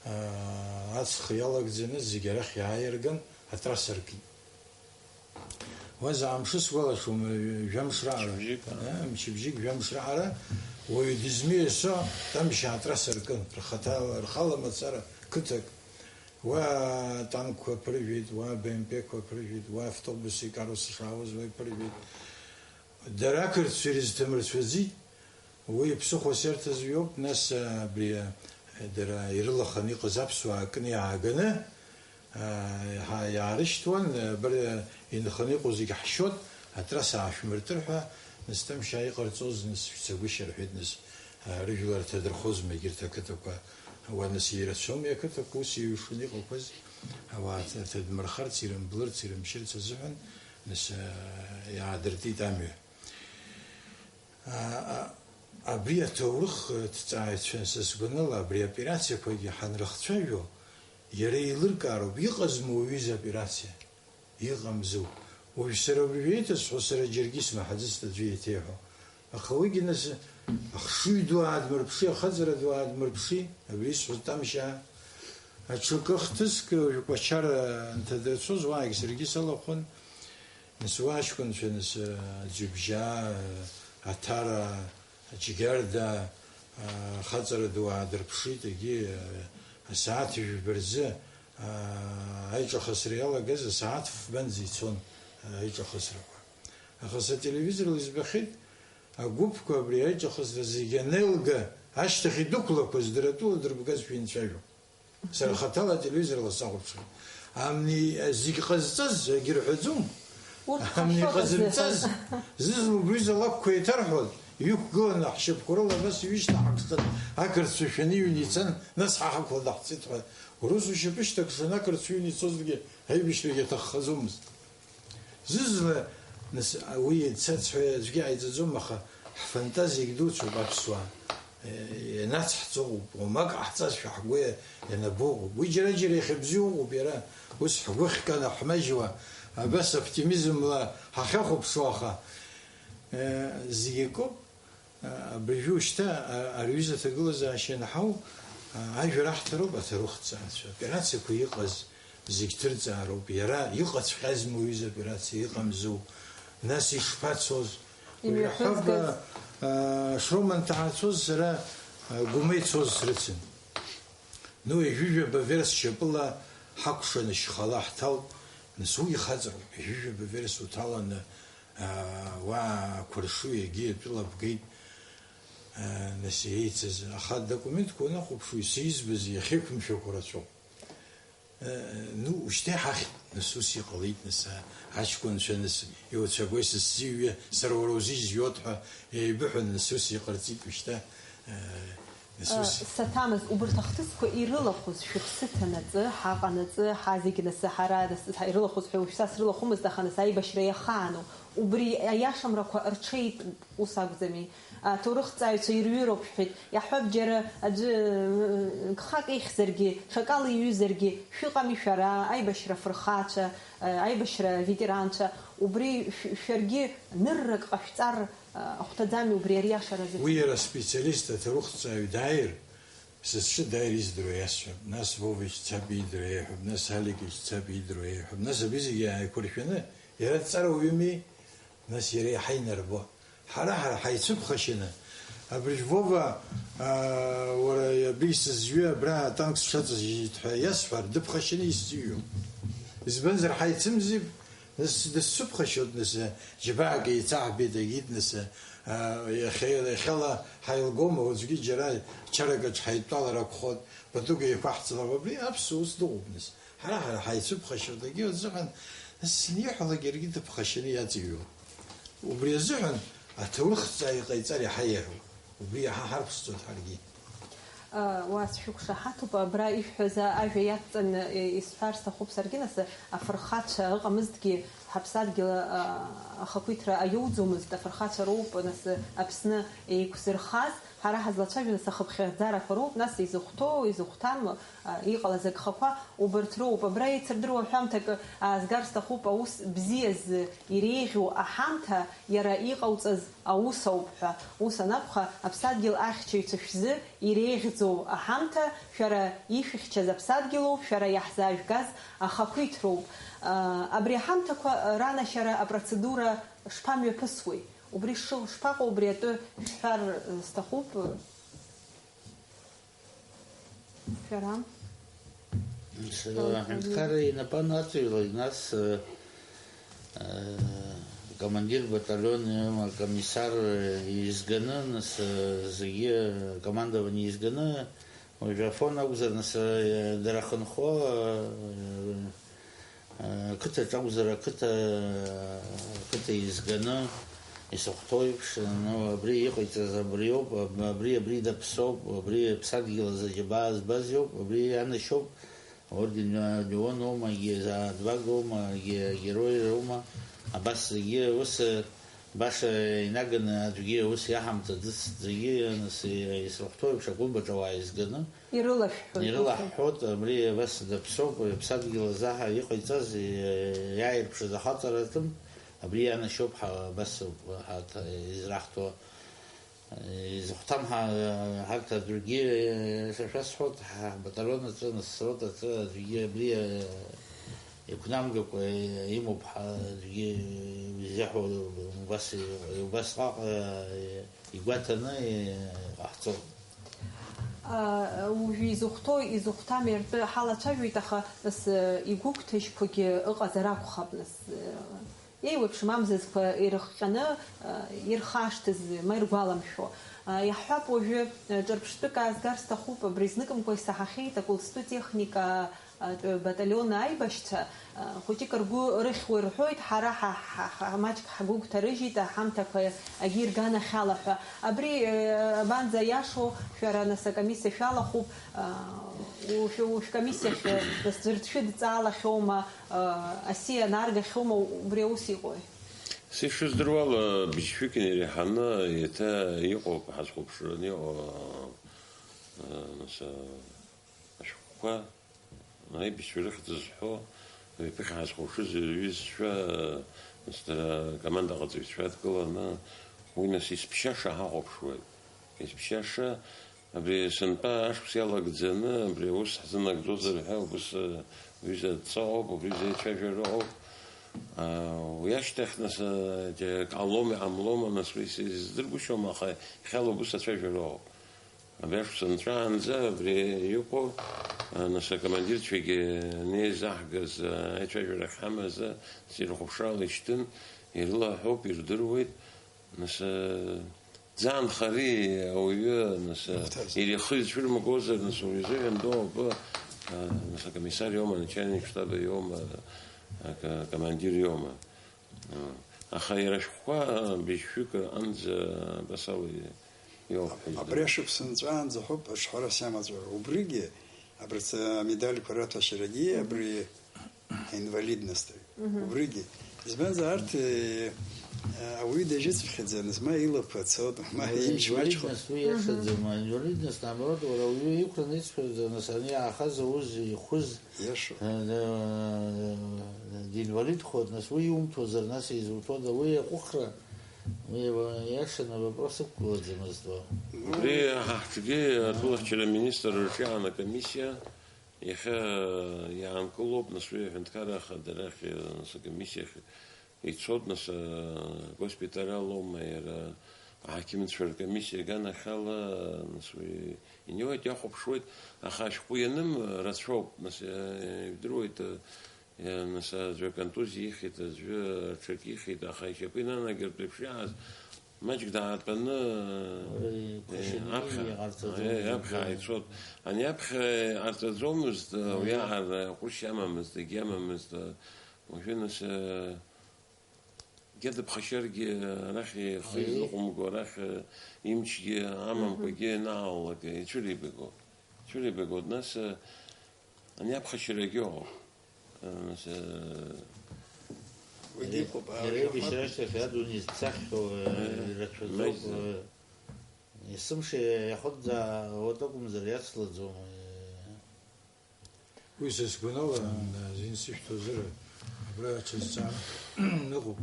аа, аҵх иалагӡаны зегьы арахь иааирган, атрасса ркит. Уа заа мшы сгәалашәом, жәамш раҟара. Мчыбжьык, аа. Э, мчыбжьык, жәамш раҟара, уаҩы дызмиасо, Тамшьаа атрасса ркын, рхаҭа, рхала мацара, қыҭак. Уа танкқәа ԥыржәеит, уа Б М П-қәа ԥыржәеит, уа автобуси каруси шаауаз уа иԥыржәеит. Дара ақырҭцәа ирызҭамырцәаӡеит. Уи ԥсыхәа сырҭаз иоуп, нас, абри, дара ирылаханы иҟаз аԥсуаа акны иааганы, а, иҳа-, иаарышьҭуан, абар инханы иҟоу зегь ҳшьот, атрасса аашәмыртыр ҳәа, нас Тамшьаа иҟарҵоз, нас шәцагәышьа рҳәеит, нас, а, рыжәлар ҭадырхозма егьырҭ ақыҭақәа, уа нас ирацәоуми ақыҭақәа ус еиҩшаны иҟақәаз, ауаа ҭ-, ҭадмырхарц, ирымблырц, ирымшьырц азыҳәан, нас, а, иаадыртит амҩа. А, а, абри аҭоурых, э, ҭҵааҩцәа, са сгәанала, абри аоперациақәагьы ҳанрыхцәажәо, иара еилыркаароуп, иҟазма уаҩы изы аоперациа? Иҟамзу? Уажә сара уажәы еиҭасҳәо, сара џьаргьы исмаҳаӡыцт аӡәы еиҭеиҳәо. Аха уигьы нас, ахшыҩ ду аадмырԥши, ахаҵара ду аадмырԥши, абри исҳәоз Тамшьаа. Аҽакы хҭыск, уажә Кәачара анҭадырцоз, уаагь саргьы салахәын. Нас уа аҷкәынцәа, нас, Ӡҩыбжьаа, Аҭара, Џьгьарда, ахаҵара ду аадырԥшит, егьи, асааҭ жәба рзы, аиҿахысра иалагаз асааҭ фбанӡа ицон, аиҿахысрақәа. Аха са ателевизорла избахьеит, агәыԥқәа абри аиҿахысра зегьы анеилга, ашьҭахь идәықәлақәаз дара атәыла дырбгазшәа инцәажәон. Сара хаҭала ателевизорла сахәаԥшуан. Амни зегь ҟазҵаз, егьырҳәаӡом. Урҭ Амни хашоуп ҟазымҵаз, азыҳәан. Зызла убри залакәқәа еиҭарҳәон, иқәгыланы ҳшьапқәа рыла абас иҩышьҭаҳкшан, ақырҭцәа шәаны иҩны ицан, нас ҳа ҳақәла даҳцеит ҳәа. Урус ушьапы шьҭакшан, ақырҭцәа иҩны ицозҭгьы аибашьрагьы аҭаххаӡомызт. Зызла, нас, уи цацҳәа аӡәгьы ҟаиҵаӡом, аха ҳфантазиагь дуцәоуп аԥсуаа. Е, ианацҳҵо ыҟоуп, уамак ҟаҳҵазшәа ҳгәы ианабо ыҟоуп. Уи џьара-џьара иахьабзиоу ыҟоуп иара, ус ҳгәы ахьканаҳмажьуа, абас оптимизмла ҳахьахәаԥшуа, аха, е, зегь акоуп. Абыржәы ушьҭа, а, ари аҩыза аҭагылазаашьа ианҳау, а, ажәа раҳҭароуп аҭоурыхҭҵааҩцәа. Аоперациақәа иҟаз зегь ҭырҵаароуп. Иара иҟаҵәҟьазма уи аҩыза аоперациа, иҟамзу? Нас ишԥацоз? Имҩаԥызгаз. Уи аҳәага, а, Шрома анҭаацәоз сара, а, Гәыма ицоз срыцын. Ну, ҩажәижәаба верс шьапыла ҳакәшаны шьхала ҳҭалт, нас уи ихаҵароуп, ҩажәижәаба верс уҭаланы, аа, уа ақәыршуи егьи атәыла бгеит, аа, нас еицыз, аха адокументқәа уанахәаԥшуа, исызбаз иахьеиқәымшәақәо рацәоуп. Э, ну, ушьҭа иҳахьт, нас ус иҟалеит, нас, а, аҷкәынцәа, нас, иуцәагои сыззиҩуа, сара уара узызҩуа ҳәа еибыҳәан, нас ус иҟарҵеит, ушьҭа, э, Нас ус. Саҭамыз, убарҭ ахҭысқәа ирылахәыз, шәыԥсы ҭанаҵы, ҳаҟанаҵы, ҳа зегь нас ҳара, нас, ҳа ирылахәыз ҳәа уажә са срылахәымызт, аха нас аибашьра иахаану. Убри аиашамрақәа рҽеитәуп, ус акәӡами? Аҭоурыхҭҵааҩцәа ирҩыроуп шәҳәеит. Иаҳҳәап, џьара аӡәы, ы, гхак ихьзаргьы, ҽакала иҩызаргьы, шәыҟами шәара, аибашьра фырхацәа, ы, аибашьра ветеранцәа. Убри шә-, шәаргьы ныррак ҟашәҵар, ы, ахәҭаӡами убри ариашаразы? Уи иара специалист, аҭоурыхҭҵааҩ дааир, Сызҿы дааир издыруа иасҳәап, нас Вович цап иидыруа еиҳәап, нас Аликич цап иидыруа еиҳәап, нас абри зегьы ааиқәыршәаны, иара дҵарауаҩыми, нас иара иаҳа инарбо. Ҳара, ҳара ҳаицәыԥхашьаны, абыржә Вова, аа, уара абри сызҩы абра атанк сҽаҵыжьит ҳәа иасҳәар, дыԥхашьаны исзыҩуам. Избанзар, ҳаицымзип, Нас дысцәыԥхашьоит, нас, џьабаак еицаҳбеит, агьит, нас, а, иахьа-, иахьала ҳаилгома, уаҵәгьы џьара чаракаҿ ҳаидтәалар акәхоит, патук еиқәаҳҵалар, убри аԥсуа ус дыҟоуп, нас. Ҳара, ҳара ҳаицәыԥхашьоит, агьи азыҳәан, нас, сниҳәалак иаргьы дыԥхашьаны иаҵыҩуан. Убри азыҳәан аҭоурыхҭҵааҩ иҟаиҵар иаҳа иаҳәоуп, убри иаҳа ҳарԥшӡоит ҳаргьы. Уа сшәықәшаҳаҭуп, абра ишәҳәаз ажәа иадҵаны исҳәар сҭахуп саргьы, нас, афырхацәа ыҟамызҭгьы, ҳаԥсадгьыл ахақәиҭра аиоуӡомызт, афырхацәа роуп, нас, Аԥсны еиқәзырхаз, ҳара ҳазлацәажәо, нас, ахыԥхьаӡарақәа роуп, нас, изыхәҭоу, изыхәҭам, иҟалаз агхақәа убарҭ роуп. Абра еицырдыруа ҳәамҭак аазгар сҭахуп, аус бзиаз иреиӷьу аҳамҭа иара иҟауҵаз аус ауп ҳәа. Ус анакәха, Аԥсадгьыл ахьчаҩцәа шәзы иреиӷьӡоу аҳамҭа, шәара ишәыхьчаз аԥсадгьылоуп, шәара иаҳзаажәгаз ахақәиҭроуп. Абри аҳамҭақәа ранашьара апроцедура шԥамҩаԥысуеи? Убри шыҟ-, шԥаҟоу, убри атәы шәҳәар сҭахуп. Шәара? Сара аҳәынҭқарра инапы анаҵыҩлоит, нас, э, э, командир батальон, э, акомиссар, э, изганы, нас, э, зегьы, э, командование изганы, уажәы Афон акәзар, нас, э, дара хынхо, э, Ақыҭаҿ акәзар, ақыҭа, ақыҭа еизганы исыхәҭоу еиԥш, ну, абри иҟаиҵаз абриоуп, аб-, абри, абри даԥсоуп, абри аԥсадгьыл азы аџьабаа збаз иоуп, абри ианашьоуп, орден Леон оумагьы, Адвага оумагьы, Агерой роума, абас зегьы ус, баша инаганы аӡәгьы ус иаҳамҭаӡыц, зегьы, нас, исыхәҭоу еиԥш, аклуб аҿы ауаа еизганы, Ирылашәҳәоит. Ирылаҳҳәоит, абри абас даԥсоуп, иԥсадгьыл азы ҳа иҟаиҵаз, иааирԥшыз ахаҵараҿынтә, абри ианашьоуп ҳа, абас ауп ҳа, израҳҭо. Изыхәҭам ҳа, ҳарҭ аӡәгьы, са шәасҳәоит, ҳа, ҳбаталион аҿы, нас сротаҿы аӡәгьы абри, иқәнамгакәа имоуп ҳа, аӡәгьы изеиҳәо убас, убасҟак игәаҭаны иҟаҳҵоит. А, уажәы изыхәҭоу, изыхәҭами ртәы ҳалацәажәоит, аха, нас, э, игәыгәҭажьқәагьы ыҟазар акәхап, нас, э, еиуеиԥшым амзызқәа ирыхҟьаны, э, ирхашҭыз, ма иргәаламшәо. А, иаҳҳәап, уажәы, э, ҿырԥштәык аазгар сҭахуп, абри зныкымкәа исаҳахьеит акәылстәы техника, атәы баталион аибашьцәа, а, хәыҷык ргәы рыхьуа ирҳәоит, ҳара ҳа, ҳа, ҳа, маҷк ҳгәы гәҭарыжьит, аҳамҭақәа агьирганахьала ҳәа. Абри, э, абанӡа иашоу, шәара, нас, акомиссиа шәалахәуп, а, ушә-, ушәкомиссиахь, э, нас, ӡәыр дшәыдҵаалахьоума, а, асиа наргахьоума, убри аус иҟои? Сышыздыруала, быжьшәык инареиҳаны еиҭа иҟоуп, ҳазхәаԥшраны иҟоу, а, нас, а, ашәҟәқәа. Аибашьцәа рыхьӡ зҳәо, уи аԥыхьа ҳазхәаԥшыз рҩызцәа, нас дара акомандаҟаҵаҩцәа адкыланы, уи нас изԥшьаша ҳахәаԥшуеит. Изԥшьаша, абри сынтәа ашықәс иалагӡаны, абри аус ҳзынагӡозар ҳәа, убыс, э, уҩыза адҵа ыҟоуп, убри аҩыза аицәажәара ыҟоуп. А, уи ашьҭахь, нас, э, џьа-, ҟалома, иҟамлома, нас уи сыздыргәышьом, аха иахьала убыс ацәажәара ыҟоуп. Абри ашықәс нҵәаанӡа абри иҟоу, а, нас акомандирцәагьы анеизаҳгаз, а, аицәажәара ахьҳамаз, а, нас ирхәаԥшрала ишьҭын, ирылаҳәоуп, ирдыруеит, нас, а, дзаанхари ауаҩы, нас, а, Ихәҭаз. Иара ихы ицәырымгозар, нас, уи изыҳәан доуп, а, нас акомиссар иоума, начальник штаба иоума, а, ка-, командир иоума. Аха иара ашәҟәқәа быжьшәык рҟынӡа абас ала иоуп ҳәа Абри издыруан. Ашықәс нҵәаанӡа ҳәоуп аҿҳәарас иамаҵура. Убригьы, абарҭ амедальқәа раҭәашьарагьы, абри аинвалидность. Мгм. Убригьы. Избанзар, арҭ, э, ауаҩы дажьыцԥхьаӡан, зма илақәа цот, ма Уи имч маҷхо. Инвалидность уи иашаӡам, аинвалидность, наоборот, уара уҩы иқәланы ицәгьаӡа, нас ани аахаз ауз ихәыз Иашоуп. Э, э, динвалидхоит, нас уи иумҭозар, нас изуҭода, уи аҟәыхра, уи иашаны авопрос ықәгылаӡамызт уа. Убри ҳа ҳҿгьы атәылахьчара аминистр рҿиаан акомиссиа иахьа иаанкылоуп, нас уи аҳәынҭқарра ахада арахь, нас акомиссиа ахь ицоит, нас, а, госпиталь алоума, иара аҳақьымцәа ркомиссиа аганахьала, нас уи инеиуеит, иахәаԥшуеит, аха ашәҟәы ианым рацәоуп, нас, а, ижәдыруеит, а, а, нас аӡәы аконтузиа ихьит, аӡәы аҽак ихьит, аха ишьапы инанагартә еиԥш иааз, маҷк даатәаны, Уи а, ԥхашьаны аԥхьа, иҟарҵаӡомызт, а, аԥхьа да. Ааицоит. Ани аԥхьа иҟарҵаӡомызт, а, уи Аиеи. Аҟара ҟәышь амамызт, егьамамызт, а, уажәы, нас, а, Гьада ԥхашьаргьы арахь ихы Аиеи. Изыҟәымго, арахь имчгьы амамкәагьы Мгм. Анаалалак ицәырибаго. Цәырибагоит, нас, э, ани аԥхашьарагьы ыҟоуп. Э, нас, э, Уигьы иҟоуп, Иара, аа, иара иабишьра ашьҭахь адунеи зцахьоу, э, Э, ирацәаӡоуп, маиза. Э, есымша иахыҵӡа-, уа акәымзар иацлаӡом, э. Уи са сгәанала, э, зегьы сышәҭозар, абра аҽазҵаара ыҟоуп.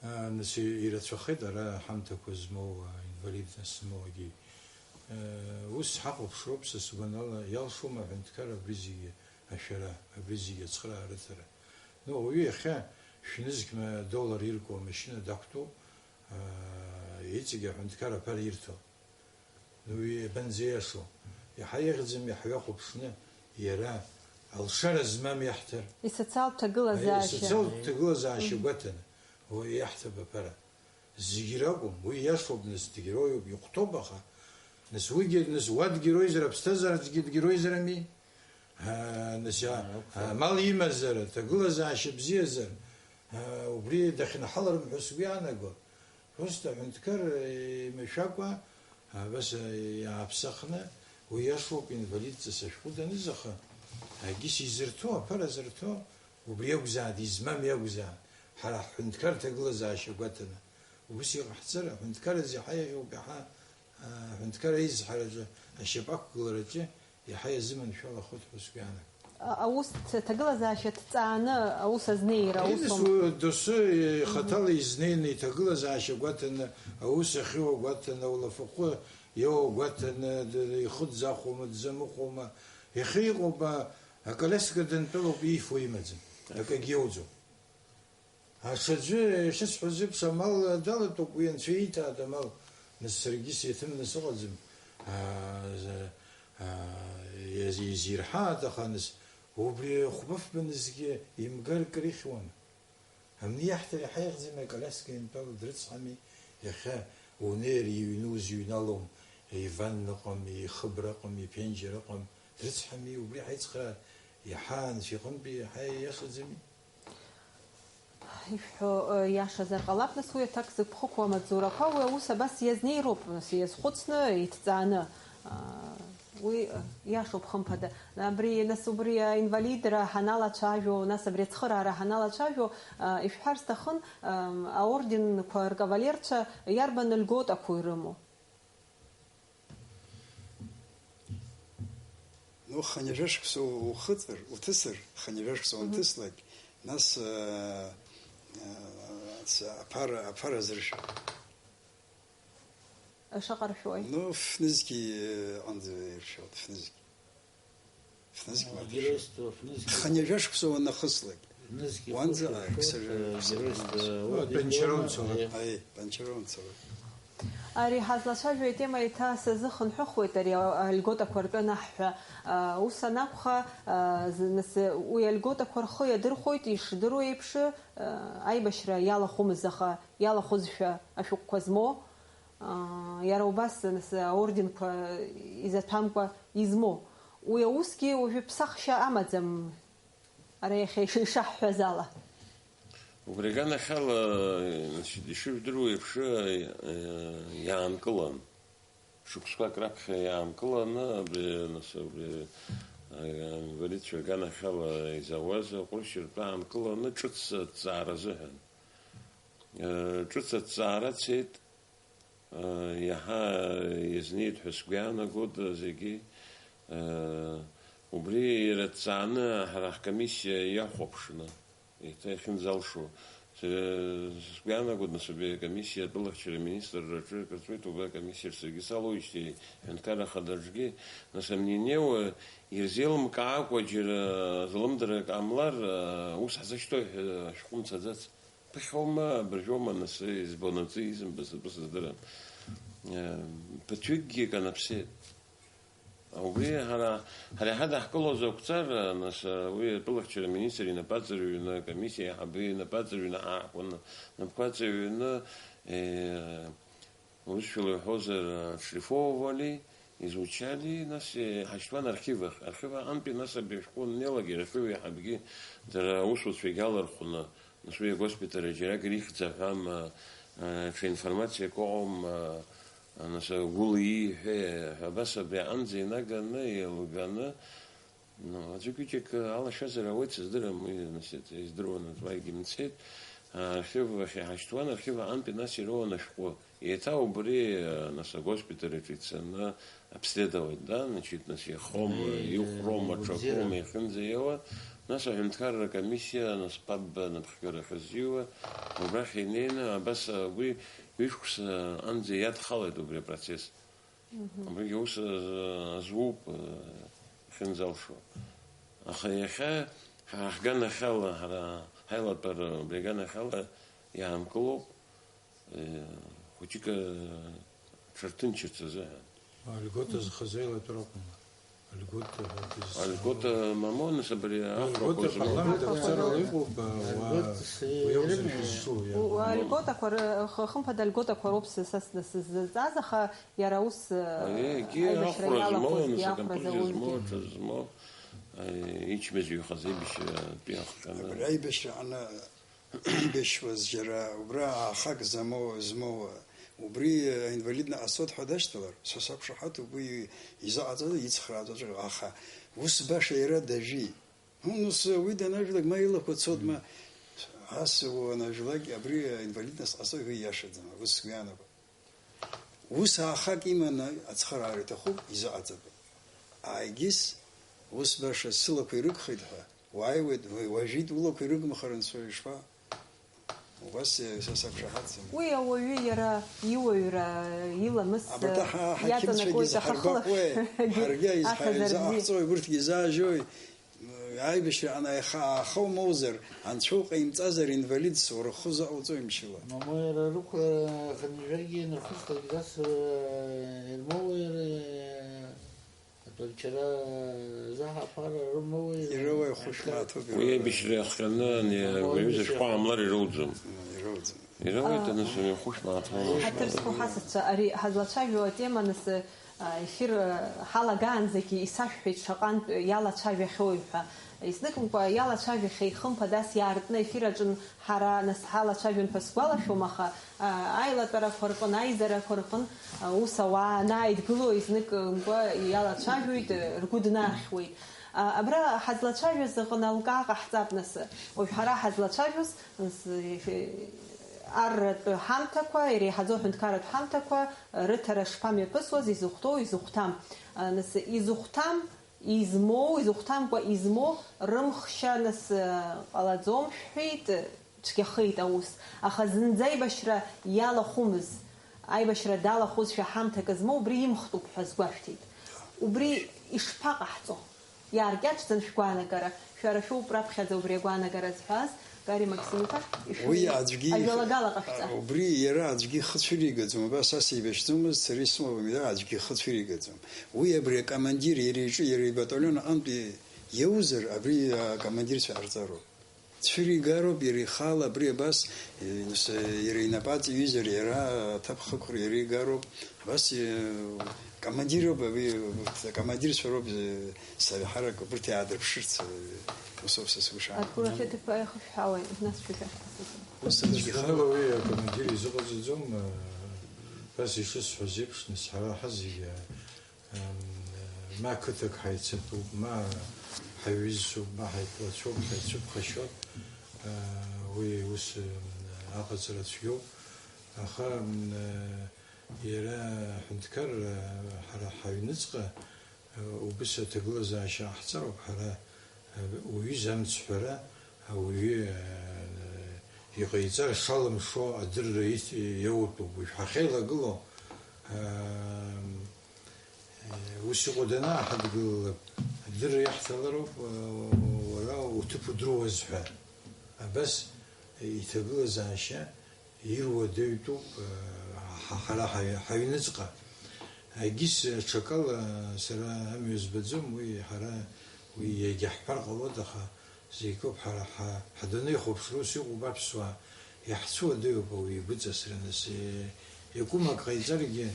Нас ирацәахеит ара ҳамҭақәа змоу, инвалидность змоугьы. Ус ҳахәаԥшроуп, са сгәанала, иалшома аҳәынҭқар абри зегьы ашәара, абри зегьы ацхыраара рыҭара? Ну, ауаҩы иахьа шәнызқь ма доллар ирку амашьына дақәтәоу, иҵегь аҳәынҭқар аԥара ирҭо. Уи иабанӡеиашоу? Иаҳа еиӷьӡам иаҳҩахәаԥшны, иара алшара змам иаҳҭар. Исоциалтә ҭагылазаашьа. Исоциалтә ҭагылазаашьа гәаҭаны, уи иаҳҭап аԥара. Зегь ракәым, уи иашоуп, нас, дгероиуп, ихәҭоуп, аха, нас, уигьы, нас, уа дгероизар, аԥсҭазаараҿгьы дгероизар ами? Аа, нас, иа-, аа, амал имазар, аҭагылазаашьа бзиазар, аа, убри дахьынҳаларым ҳәа сгәы иаанаго. Просто аҳәынҭқар, э, имашәакәа, абас, э, иааԥсахны, уи иашоуп, инвалидҵас ашәҟәы даныз, аха, егьыс изырҭо, аԥара зырҭо, убри иакәзааит, измам иакәзааит, ҳара ҳҳәынҭқар ҭагылазаашьа гәаҭаны. Ус иҟаҳҵар, аҳәынҭқар азы иаҳа иаӷьуп, иаҳа, а, аҳәынҭқар аизҳараҿы ашьапы ақәгылараҿы иаҳа иазыманшәалахоит ҳәа сгәы иаанагоит. А-, аус ҭ-, ҭагылазаашьа ҭҵааны аус азнеира, аус Инес аума? У-, доусы, э, хаҭала изнеины иҭагылазаашьа гәаҭаны, аус ахьиуа гәаҭаны, улафахәы иоуа гәаҭаны, д-, ихы дзахәома, дзамыхәома, иахьа иҟоуп, а, аколесқәа дантәалоуп, иифо имаӡам, акагьы иоуӡом. Аҽаӡәы, ишысҳәаз еиԥш, амал далатәоуп, уи анцәа ииҭааит амал, нас саргьы сеҭымны сыҟаӡам. Аа, за-, аа, иаз-, изирҳааит, аха нас, убри хәба-фба нызқьы имгар кыр ихьуама? Амни иаҳҭар иаҳа иаӷьӡами, аколиаска интәала дрыцҳами, иахьа унеир иҩны узыҩналом, иванна ыҟам, ихыбра ыҟам, иԥенџьыр ыҟам, дрыцҳами, убри ҳаицхраар, иаҳа анцәа иҟынтәи иаҳа ииашаӡами? Ишәҳәо, э, иашазар ҟалап, нас, уи аҭак зықәхықәу амаҵзурақәа, уи аус абас иазнеироуп, нас, иазхәыцны, иҭҵааны. А, уи, э, иашоуп, хымԥада. Абри, нас, убри аинвалидра ҳаналацәажәо, нас, абри ацхыраара ҳаналацәажәо, а, ишәҳәар сҭахын, ам, аорденқәа ркавалерцәа иарбан льготақәоу ирымоу? Ну, хынҩажәа шықәса ухыҵыр, уҭысыр, хынҩажәа шықәса Мгм. уанҭыслак, нас, э, э, ц-, аԥара, аԥара азыршәы. Шаҟа ршәуеи? Ну, фнызқьи, э, аҟынӡа иршәоит, фнызқь. Фнызқь А, мап геройство, фнызқь. Хынҩажәа шықәса уанахыслак. Фнызқь Уанӡа, хәышәы ааи, ршәоит, ксажәа, э, ксажәа геройство, мап. Уа, орден Панчаронцәа, иоума, уа. э, Аи, Панчаронцәа, уа. Ари ҳазлацәажәо атема еиҭа сазыхынҳәыхуеит, ари а-, альготақәа ртәы анаҳҳәа. А, ус анакәха, а, з-, нас, уи альготақәа рхы иадырхәоит, ишдыруа еиԥш, а, аибашьра иалахәымыз, аха иалахәызшәа ашәҟәқәа змоу, а, иара убас, нас, аорденқәа изаҭәамкәа измоу. Уи аусгьы уажәы ԥсахшьа амаӡам. Ара иахьа иши-, ишаҳҳәаз ала. Убри аганахьала, значит, ишыжәдыруа еиԥш, э, иаанкылан. Шықәсқәак раԥхьа иаанкыланы, абри, нас, абри, э, аинвалидцәа рганахьала изауаз аҟәыршьа ртәы аанкыланы ҿыц аҭҵаара азыҳәан. Э, ҿыц аҭҵаара цеит. Иаҳа иазнеит ҳәа сгәы иаанагоит зегьы. Убри ирацҵааны ҳара ҳкомиссиа иахәаԥшны, еиҭа иахьынӡалшо, сгәы иаанагоит, нас, убри акомиссиа атәылахьчара аминистрраҿы акыр ҵуеит, убри акомиссиаҿ саргьы салоуижьҭеи, аҳәынҭқарра ахадаҿгьы, нас, амненеуа ирзеилымкаакәа џьара злымдарак ҟамлар, ус ҳзышьҭоуи ҳәа шәҟәы мцаӡац. Ԥыхьоума, абыржәоума, нас, избонаҵы изымбаз атәы сыздырам. Э, ԥыҭҩыкгьы канаԥсеит. Убри ҳара, ҳара иҳадаҳкылоз ақәҵара, нас, уи атәылахьчара аминистр инапаҵаҩны, акомиссиа аиҳабы инапаҵаҩны ҳаахәаны, напқәа ҵаҩны, э, Урысшәала иҳәозар, отшлифовывали, изучали, нас, э, иҳашьҭуан архив ахь. Архив аҟынтәи, нас, абри ашәҟәы аннеилак, архив аиҳабгьы дара аусуцәагьы алархәны, нас, уи агоспиталь џьаракыр ихьӡ аҳәама, э, ҽа информациак ыҟоума, Нас агәыла ииҳәеи ҳәа абас абри аҟынӡа инаганы, еилганы, ну, аӡәык-ҩыџьак алашазар ауеит, сыздырам, уи, нас, издыруан, уаҩгьы мцеит. Архив ахь иҳашьҭуан, архив аҟынтәи нас ироуан ашәҟәы. Еиҭа убри, нас, агоспиталь аҿы ицаны обследовать, да, значит, нас, ихрома, Э, ихәрома, убзиара. Ҽакрома, ихьынӡа иоуа, нас, аҳәынҭқарра комиссиа, нас, паб напхгара ахьазиуа, убрахь инеины, абас, уи ҩышықәса анӡа иадхалеит убри апроцесс. Мгм. Убригьы ус, э, азуп, э, ахьынӡалшо. Аха иахьа ҳара ҳганахьала, ҳара ҳаилатәара убри аганахьала иаанкылоуп, э, хәыҷык, э, ҽырҭынчырц азыҳәан. Льгота зхазеилатәара акәым. Льгота ҳәа дызсымоу. Алигота мамоу, нас, абри Льгота ахәрақәа змоу. Апарламент аԥҵара иҟоуп, уа, Льгота уи акәзар шәызҿу, иа. У-, алиготақәа ры-, х-, хымԥада алиготақәа роуп са, са, са сзыҵаз, аха иара ус, э, Аиеи, егьи аибашьра ахәра змоу, иалахәыз, нас, иахәра акомпозициа заузгьы. Змоу, ҽа змоу, э, ичмазаҩхаз аибашьратәи ахҟьаны. Абри аибашьра аҟны Ибашьуаз џьара убра аахак замоу, змоу, убри аинвалидны ҟасҵоит ҳәа дашьҭалар, са сақәшаҳаҭуп уи изыҟаҵаз, ицхрааӡаҵәҟьоу, аха ус баша иара дажәит. Ус уи данажәлак, ма илақәа цоит, ма ас уанажәлак, абри аинвалидность ҟасҵоит, уи иашаӡам, ус сгәы иаанагоит. Ус аахак иманы ацхыраара иҭахуп, изыҟаҵатәуп. Ааигьыс, ус баша сылақәа ирыгхеит ҳәа, уааиуеит, уажәит улақәа ирыгымхар анцәа ишԥа? Убас, са сақәшаҳаҭӡам. Уи ауаҩы иара иуаҩра, иламыс Абарҭ аҳа-, ҳақьымцәагьы иаҵанакуеит, аха изҳаргәаҟуеи, хыла ҳаргьы аиз-, аҭазаргьы. Изаҟаҳҵои, урҭгьы изаажьои? Аибашьраҟны аиха-, ааха умоузар, анцәа уҟаимҵазар, инвалидс, уара ухы заҟауҵои мчыла? Мамоу иара рықәра хынҩажәаргьы ианырхыслак, дас, э, ирмоуеи, э, атәарчара заҳаԥара рымоуеи, Ирыуеи, э, хәышә маҭоуп, Уи ирыуеи. Аибашьра иахҟьаны ани Мамоу уаҩы аибашьра зышәҟәы аамлар ирауӡом. Ирауӡом. Ирауеит, а, аныс, уи хәышә маҭоуп. Ҳаҭыр зқәу ҳасасцәа, ари ҳазлацәажәо атема, аныс, а, ефир, а, ҳалагаанӡагьы исашәҳәеит шаҟантә иалацәажәахьоу ҳәа. Изныкымкәа иалацәажәахьеит, хымԥадас иаартны ефир аҿын ҳара нас ҳалацәажәон ҳәа сгәалашәом, аха, а, аилатәарақәа рҟын, аизарақәа рҟын, а, ус ауаа анааидгыло, изныкымкәа иалацәажәоит, ргәы днархьуеит. А, абра ҳазлацәажәаз аҟны алкаа ҟаҳҵап нас. Уажә ҳара ҳазлацәажәоз, нас, арратә ҳамҭақәа, иреиҳаӡоу аҳәынҭқарратә ҳамҭақәа рыҭара шԥамҩаԥысуаз, изыхәҭоу, изыхәҭам. А, нас, изыхәҭам, измоу, изыхәҭамкәа измоу рымхшьа, нас, ҟалаӡом шәҳәеит, цәгьахеит аус. Аха зынӡа аибашьра иалахәымыз, аибашьра далахәызшәа ҳамҭакы змоу убри имхтәуп ҳәа сгәашәҭеит. Убри ишԥаҟаҳҵо? Иааркьаҿӡан шәгәаанагара. Шәара шәоуп раԥхьаӡа убри агәаанагара зҳәаз, Гари Максим-иԥа, ишәи-, Уи аӡәгьы ихы-, ажәалагала ҟашәҵа. Убри иара аӡәгьы ихы цәыригаӡом, абас ас еибашьӡомызт, сара исымоуп, иара аӡәгьы ихы цәыригаӡом. Уи абри акомандир иара иҿы, иара ибаталион аҟынтәи иоузар, абри акомандирцәа ҟарҵароуп. Цәыригароуп иара ихала, абри абас, э, с-, иара инапы аҵаҩызар, иара аҭыԥ хықәра иара игароуп. Абас, э, командироуп, абри, акомандирцәа роуп, э, сара ҳарак убырҭ иаадырԥшырц, э, усоуп са сгәы шаанагоу. Адгылахьы аҭыԥ аихышәҳәаауеи, нас шәахьаҳҭахыз? Ус аӡәгьы Дасу ихала. Уи акомандир изыҟаҵаӡом, э, абас ишысҳәаз еиԥш, нас ҳара ҳазегьы, э, Ам, ма қыҭак ҳаицаԥуп, ма ҳаҩызцәоуп, ма ҳаиқәлацәоуп, ҳаицәыԥхашьоуп. А, уи ус, ам, аҟаҵара цәгьоуп. Аха, ам, иара аҳәынҭқарра, ҳара ҳаҩныҵҟа, а, убыс аҭагылазаашьа ҟаҳҵароуп, ҳара, а, уаҩы изамцҳәара, ауаҩы, а, иҟаиҵар шалымшо адырра иҭ-, иоутәуп. Уажә ҳахьеилагылоу, а, Ус иҟоу данааҳадгылалак, адырра иаҳҭалароуп, уара уҭыԥ удыруаз ҳәа. Абас иҭагылазаашьа ируадаҩтәуп, ҳа-, ҳара ҳаҩ-, ҳаҩныҵҟа. Егьыс ҽакала сара амҩа збаӡом, уи ҳара, уи иагьаҳҳәар ҟалоит, аха Зегь акоуп, ҳара ҳа-, ҳдунеихәаԥшра ус иҟоуп аԥсуаа, иаҳцәуадаҩуп ауаҩы игәыҵасра, нас, е-, иакәым ак ҟаиҵаргьы,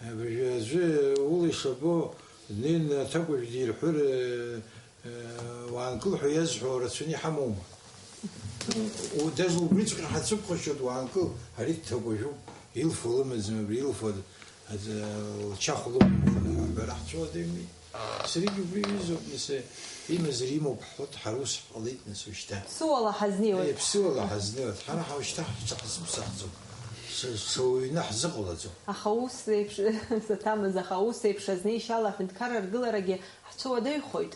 абыржәы аӡәы ула ишабо днеины аҭакәажә дирҳәыр, е-, е-, уаанкыл ҳәа иазҳәо рацәаны иҳамоума? У-, даже убриҵәҟьа ҳацәыԥхашьоит, уаанкыл, ари дҭакәажәуп, илфо лымаӡам, абри илфо Аӡы лчахә лымоуп, ҳәара ҳцәуадаҩми. Саргьы убри ҩызоуп, нас, имазар имоуп ҳҳәоит, ҳара ус ҳҟалеит, нас, ушьҭа. Ԥсыуала ҳазнеиуеит. Е, ԥсыуала ҳазнеиуеит. Ҳара ҳа ушьҭа ҳҿаҳзыԥсахӡом. Ш-, шауаҩны ҳзыҟалаӡом. Аха ус еиԥш, саҭамыз, аха ус еиԥш азнеишьала аҳәынҭқарра аргыларагьы ҳцәуадаҩхоит.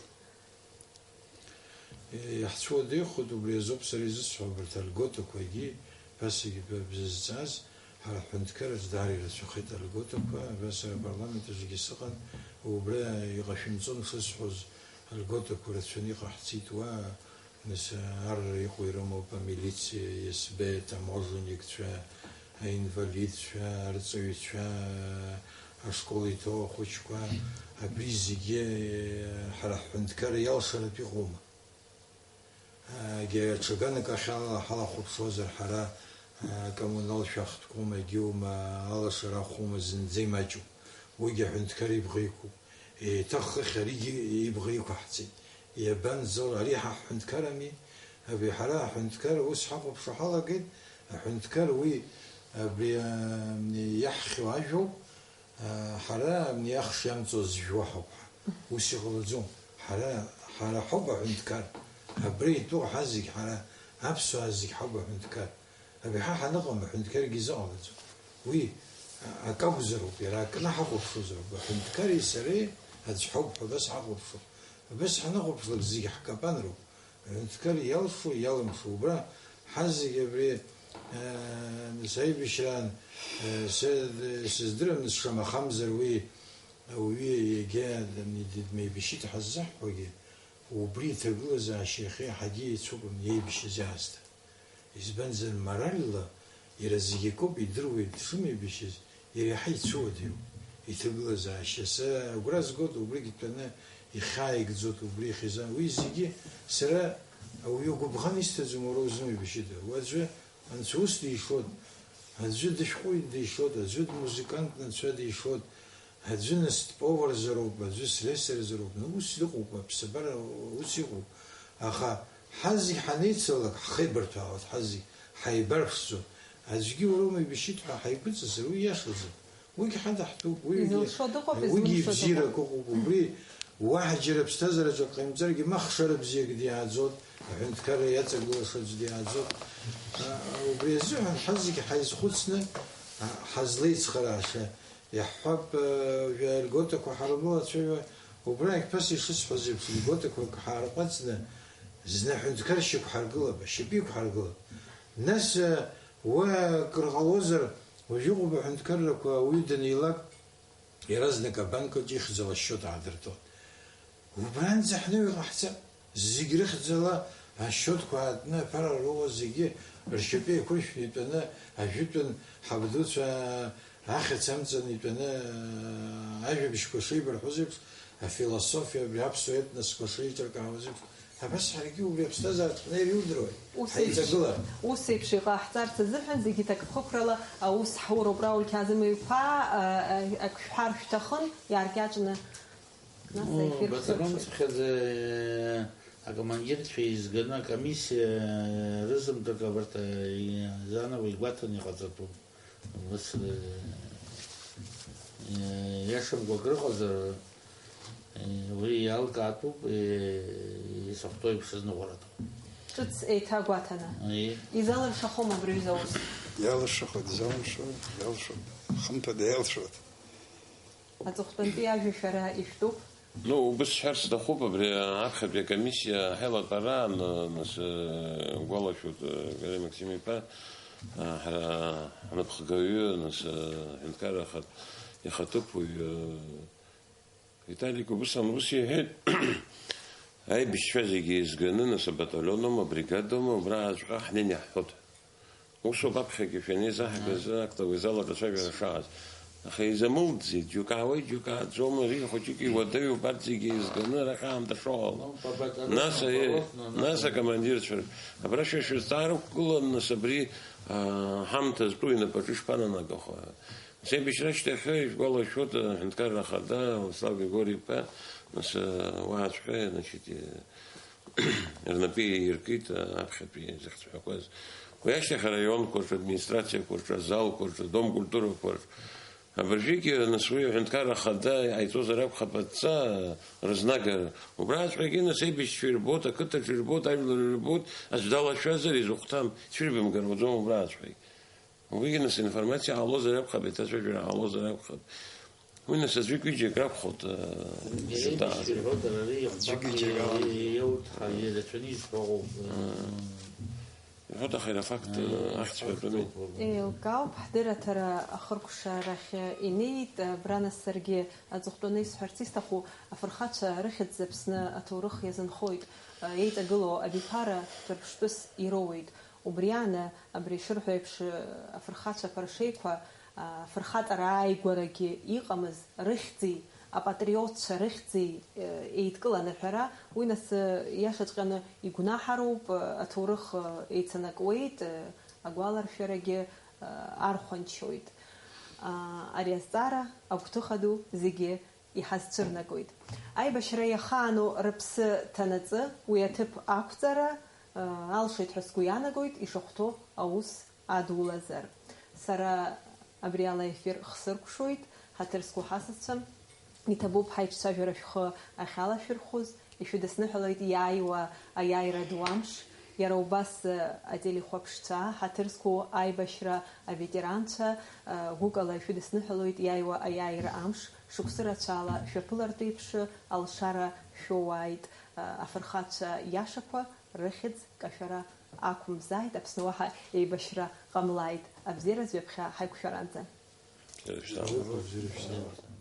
Иаҳцәуадаҩхоит, убри азоуп сара изысҳәо, абарҭ альготақәагьы, ԥасагьы бзазҵааз, ҳара ҳҳәынҭқарраҿы даара ирацәахеит альготақәа, абра сара апарламент аҿгьы сыҟан, убра иҟашәымҵон шысҳәоз, альготақәа рацәаны иҟаҳҵеит уа, нас, ар иҟоу ирымоуп, амилициа, СБ, таможенникцәа, аинвалидцәа, арҵаҩцәа, ашкол иҭоу ахәыҷқәа, абри зегьы ҳара ҳҳәынҭқарра иалшаратә иҟоума? Егьа ҽа ганак ахь ала ҳалахәаԥшуазар, ҳара, акоммунал шәахтәқәоума, егьиума, алашара ахәума, зынӡа имаҷуп. Уигьы аҳәынҭқар ибӷа иқәуп. Еиҭах хыхь аригьы ибӷа иқәаҳҵеит. Иабанӡоу, ари ҳа ҳҳәынҭқарами? Абри ҳара аҳәынҭқар ус ҳахәаԥшуа ҳалагеит, аҳәынҭқар уи абри, а, иаҳхьоу ажәоуп, а, ҳара абни ахш иамҵоз жәуа ҳауп ҳәа. Ус иҟалаӡом. Ҳара, ҳара ҳауп аҳәынҭқар. Абра итәоу ҳазегь ҳара, аԥсуаа зегь ҳауп аҳәынҭқар. Абри ҳа ҳаныҟам, аҳәынҭқаргьы изыҟалаӡом. Уи, а, акакәзароуп, иара акы ҳахәаԥшуазароуп. Аҳәынҭқари сареи аӡә ҳауп ҳәа абас ҳахәаԥшуп. Абас ҳаныхәаԥшлак зегьы ҳкапанроуп. Аҳәынҭқар иалшо, иалымшо. Убра ҳазегь абри, а, нас аибашьраан, а, сэ-, сыздырам, нас шамахамзар уи ауаҩы егьа дмеибашьит ҳаззаҳҳәогьы, убри иҭагылазаашьа иахьа иаҳагьы еицәоуп иеибашьыз аасҭа. Избанзар, моральла иара зегь акоуп, идыруеит дшымеибашьыз, иара иаҳа ицәуадаҩуп иҭагылазаашьа. Са агәра згоит, убригь дтәаны ихьааигӡоит, убри ихьӡан. Уи зегьы сара ауаҩы гәыбӷан исҭаӡом, уара узымеибашьыда? Уаҵәы анцәа ус дишоит, аӡәы дышәҟәыҩҩы дишоит, аӡәы дмузыкантны анцәа дишоит, аӡәы нас дповарзароуп, аӡәы слесарзароуп, ну, ус иҟоуп, аԥсабара ус иҟоуп. Аха ҳазегь ҳанеицалак, ҳхеибарҭәаауеит, ҳазегь ҳаибарԥшӡоит. Аӡәгьы уара умеибашьит ҳәа ҳаигәыҵазар, уи иашаӡам. Уигь ҳадаҳтәуп, уигь, изылшо дыҟоуп, уигь изылшо ибзиарак дыҟоуп. Ыҟоуп, убри уаҳа џьара аԥсҭазаараҿ акы ҟаимҵаргьы, ма хшара бзиак диааӡоит, аҳәынҭқарра иаҵагылаша аӡә диааӡоит. А, убри азыҳәан ҳазегь ҳаизхәыцны, а, ҳазлеицхырааша. Иаҳҳәап, э, уажәы льготақәа ҳармоуцәажәо, убра егьԥаса ишысҳәаз еиԥш, льготақәак ҳаарҟәаҵны, зны аҳәынҭқаршьа ықәҳаргылап, ашьапы иқәҳаргылап. Нас, э, уа акыр ҟалозар, уажә иҟоуп аҳәынҭқаррақәа ауаҩы данилак, иаразнак абанкаҿ ихьӡала ашьчиот аадыртуан. Убранӡа ҳныҩ ҟаҳҵап. Зегь рыхьӡала ашьчиотқәа аартны аԥара роуа зегьы ршьапы еиқәыршәны итәаны, ажәытәан ҳабдуцәа ахьӡ амҵан итәаны, ажәабжьқәа шеибарҳәоз еиԥш, афилософиа, абри аԥсуа етносқәа шеиҿыркаауаз еиԥш, абас ҳаргьы убри аԥсҭазаараҿ ҳнеир иудыруеи? Ус еиԥш, ҳаиҵагылар. Ус еиԥш иҟаҳҵарц азыҳәан зегьы ҭакԥхықәрала аус ҳауроуп, Рауль Қьаазым-иԥа, а, а, ак шәҳәар шәҭахын, иааркьаҿны. Нас, ну, аефир батальон шәзырԥшуеит. Цыхьаӡа, э, акомандирцәа еизганы акомиссиа, э, рызынтәык абарҭ, э, Заново игәаҭаны иҟаҵатәуп. Ус, э, э, иашамкәа акрыҟазар, э, уи иалкаатәуп, э, исыхәҭоу еиԥш азныҟәаратәы. Ҿыц еиҭагәаҭаны. Аиеи. Изалыршахом абри аҩыза аус. Иалыршахоит, изалымшо, иалшоит. Хымԥада иалшоит. Аҵыхәтәантәи ажәа шәара ишәтәуп. Ну, убыс сҳәар сҭахуп, абри аԥхьатәи акомиссиа ҳаилатәара аан, нас, э, угәалашәоит, э, Гареи Максим-иԥа, э, ҳара ҳнапхгаҩы, нас, э, аҳәынҭқарра ахатә, ихаҭыԥуаҩ, э, Виталик убыс ан-, ус иҳәеит, аибашьцәа зегьы еизганы, нас, абаталионума, абригадоума, убраҵәҟьа ҳнеины иаҳҳәоит. Усоуп аԥхьагьы шәанеизаҳгаз актовый зал аҿы ацәажәара шааз. Аха изамылӡеит, џьоук аауеит, џьоук ааӡом, ари хәыҷык иуадаҩуп, арҭ зегьы еизганы арахь аамҭа шоуала. Ну, по батальону, нас, э, наоборот, на-, нас акомандирцәа, абра шәа шәызҵаара уқәгылан, нас абри, а, ҳамҭа зтәу инапаҿы ишԥананагахо? Нас аибашьра ашьҭахь, ишәгәалашәоит, аҳәынҭқарра ахада Владислав Григори-иԥа, нас, а, уаҵәҟьа, значит, э, рнапы еиркит, а, аԥхьатәи зыхьӡҳәақәаз. Уи ашьҭахь араионқәа рҿы, администрациақәа рҿы, азалқәа рҿы, адом культурақәа рҿы, Абыржәгьы, нас, уи аҳәынҭқарра ахада иҟаиҵозар акәхап адҵа рызнагара. Убраҵәҟьагьы, нас, аибашьцәа ирбоит, ақыҭаҿы ирбоит, ажәлар ирбоит, аӡә далашәазар изыхәҭам, цәырбымгар уаӡом убраҵәҟьагь. Уигьы, нас, информациа ҟалозар акәхап, еиҭацәажәара ҟалозар акәхап. Уи, нас, аӡәык-ҩыџьак ракәхоит, э, Иара зыда- ибжьы ирҳәоит, ара ари иахәҭак Аӡәык-ҩыџьак ала. Иауҭ ҳәа ирацәаны изҳәо ыҟоуп. Ирҳәоит, аха иара афакт, э, ахьӡ ҳәатәым. Еилкаауп, ҳдырраҭара ахыркәшара рахь инеит. Абра, нас, саргьы аҵыхәтәаны исҳәарц исҭаху, афырхацәа рыхьӡ Аԥсны аҭоурых иазынхоит. Еиҵагылоу абиԥара ҿырԥштәыс ироуеит. Убри ааны, абри ишырҳәо еиԥш, афырхацәа аԥаршеиқәа, афырхаҵара ааигәарагьы иҟамыз рыхьӡи, апатриотцәа рыхьӡи, еидкыланы аҳәара, уи нас, иашаҵәҟьаны игәнаҳароуп, аҭоурых еицанакуеит, агәаларшәарагьы архәанчоит. Ари азҵаара агәҭыха ду зегьы иҳазцәырнагоит. Аибашьра иахаану рыԥсы ҭанаҵы, уи аҭыԥ ақәҵара, э, алшоит ҳәа сгәы иаанагоит, ишахәҭоу аус адулазар. Сара абри ала ефир хсыркәшоит, ҳаҭыр зқәу ҳасасцәа, иҭабуп ҳаиҿцәажәара шәхы ахьалашәырхәыз, ишәыдысныҳәалоит иааиуа аиааира ду амш, иара убас, э, ателехәаԥшцәа, ҳаҭыр зқәу аибашьра аветеранцәа, э, гәыкала ишәыдысныҳәалоит иааиуа аиааира амш, шықәсы рацәала шәаԥылартә еиԥш, алшара шәоуааит, э, афырхацәа иашақәа рыхьӡ кашәара ақәымзааит, Аԥсны уаҳа еибашьра ҟамлааит, абзиаразы ҩаԥхьа ҳаиқәшәаранӡа. Бзиара шәзаауа.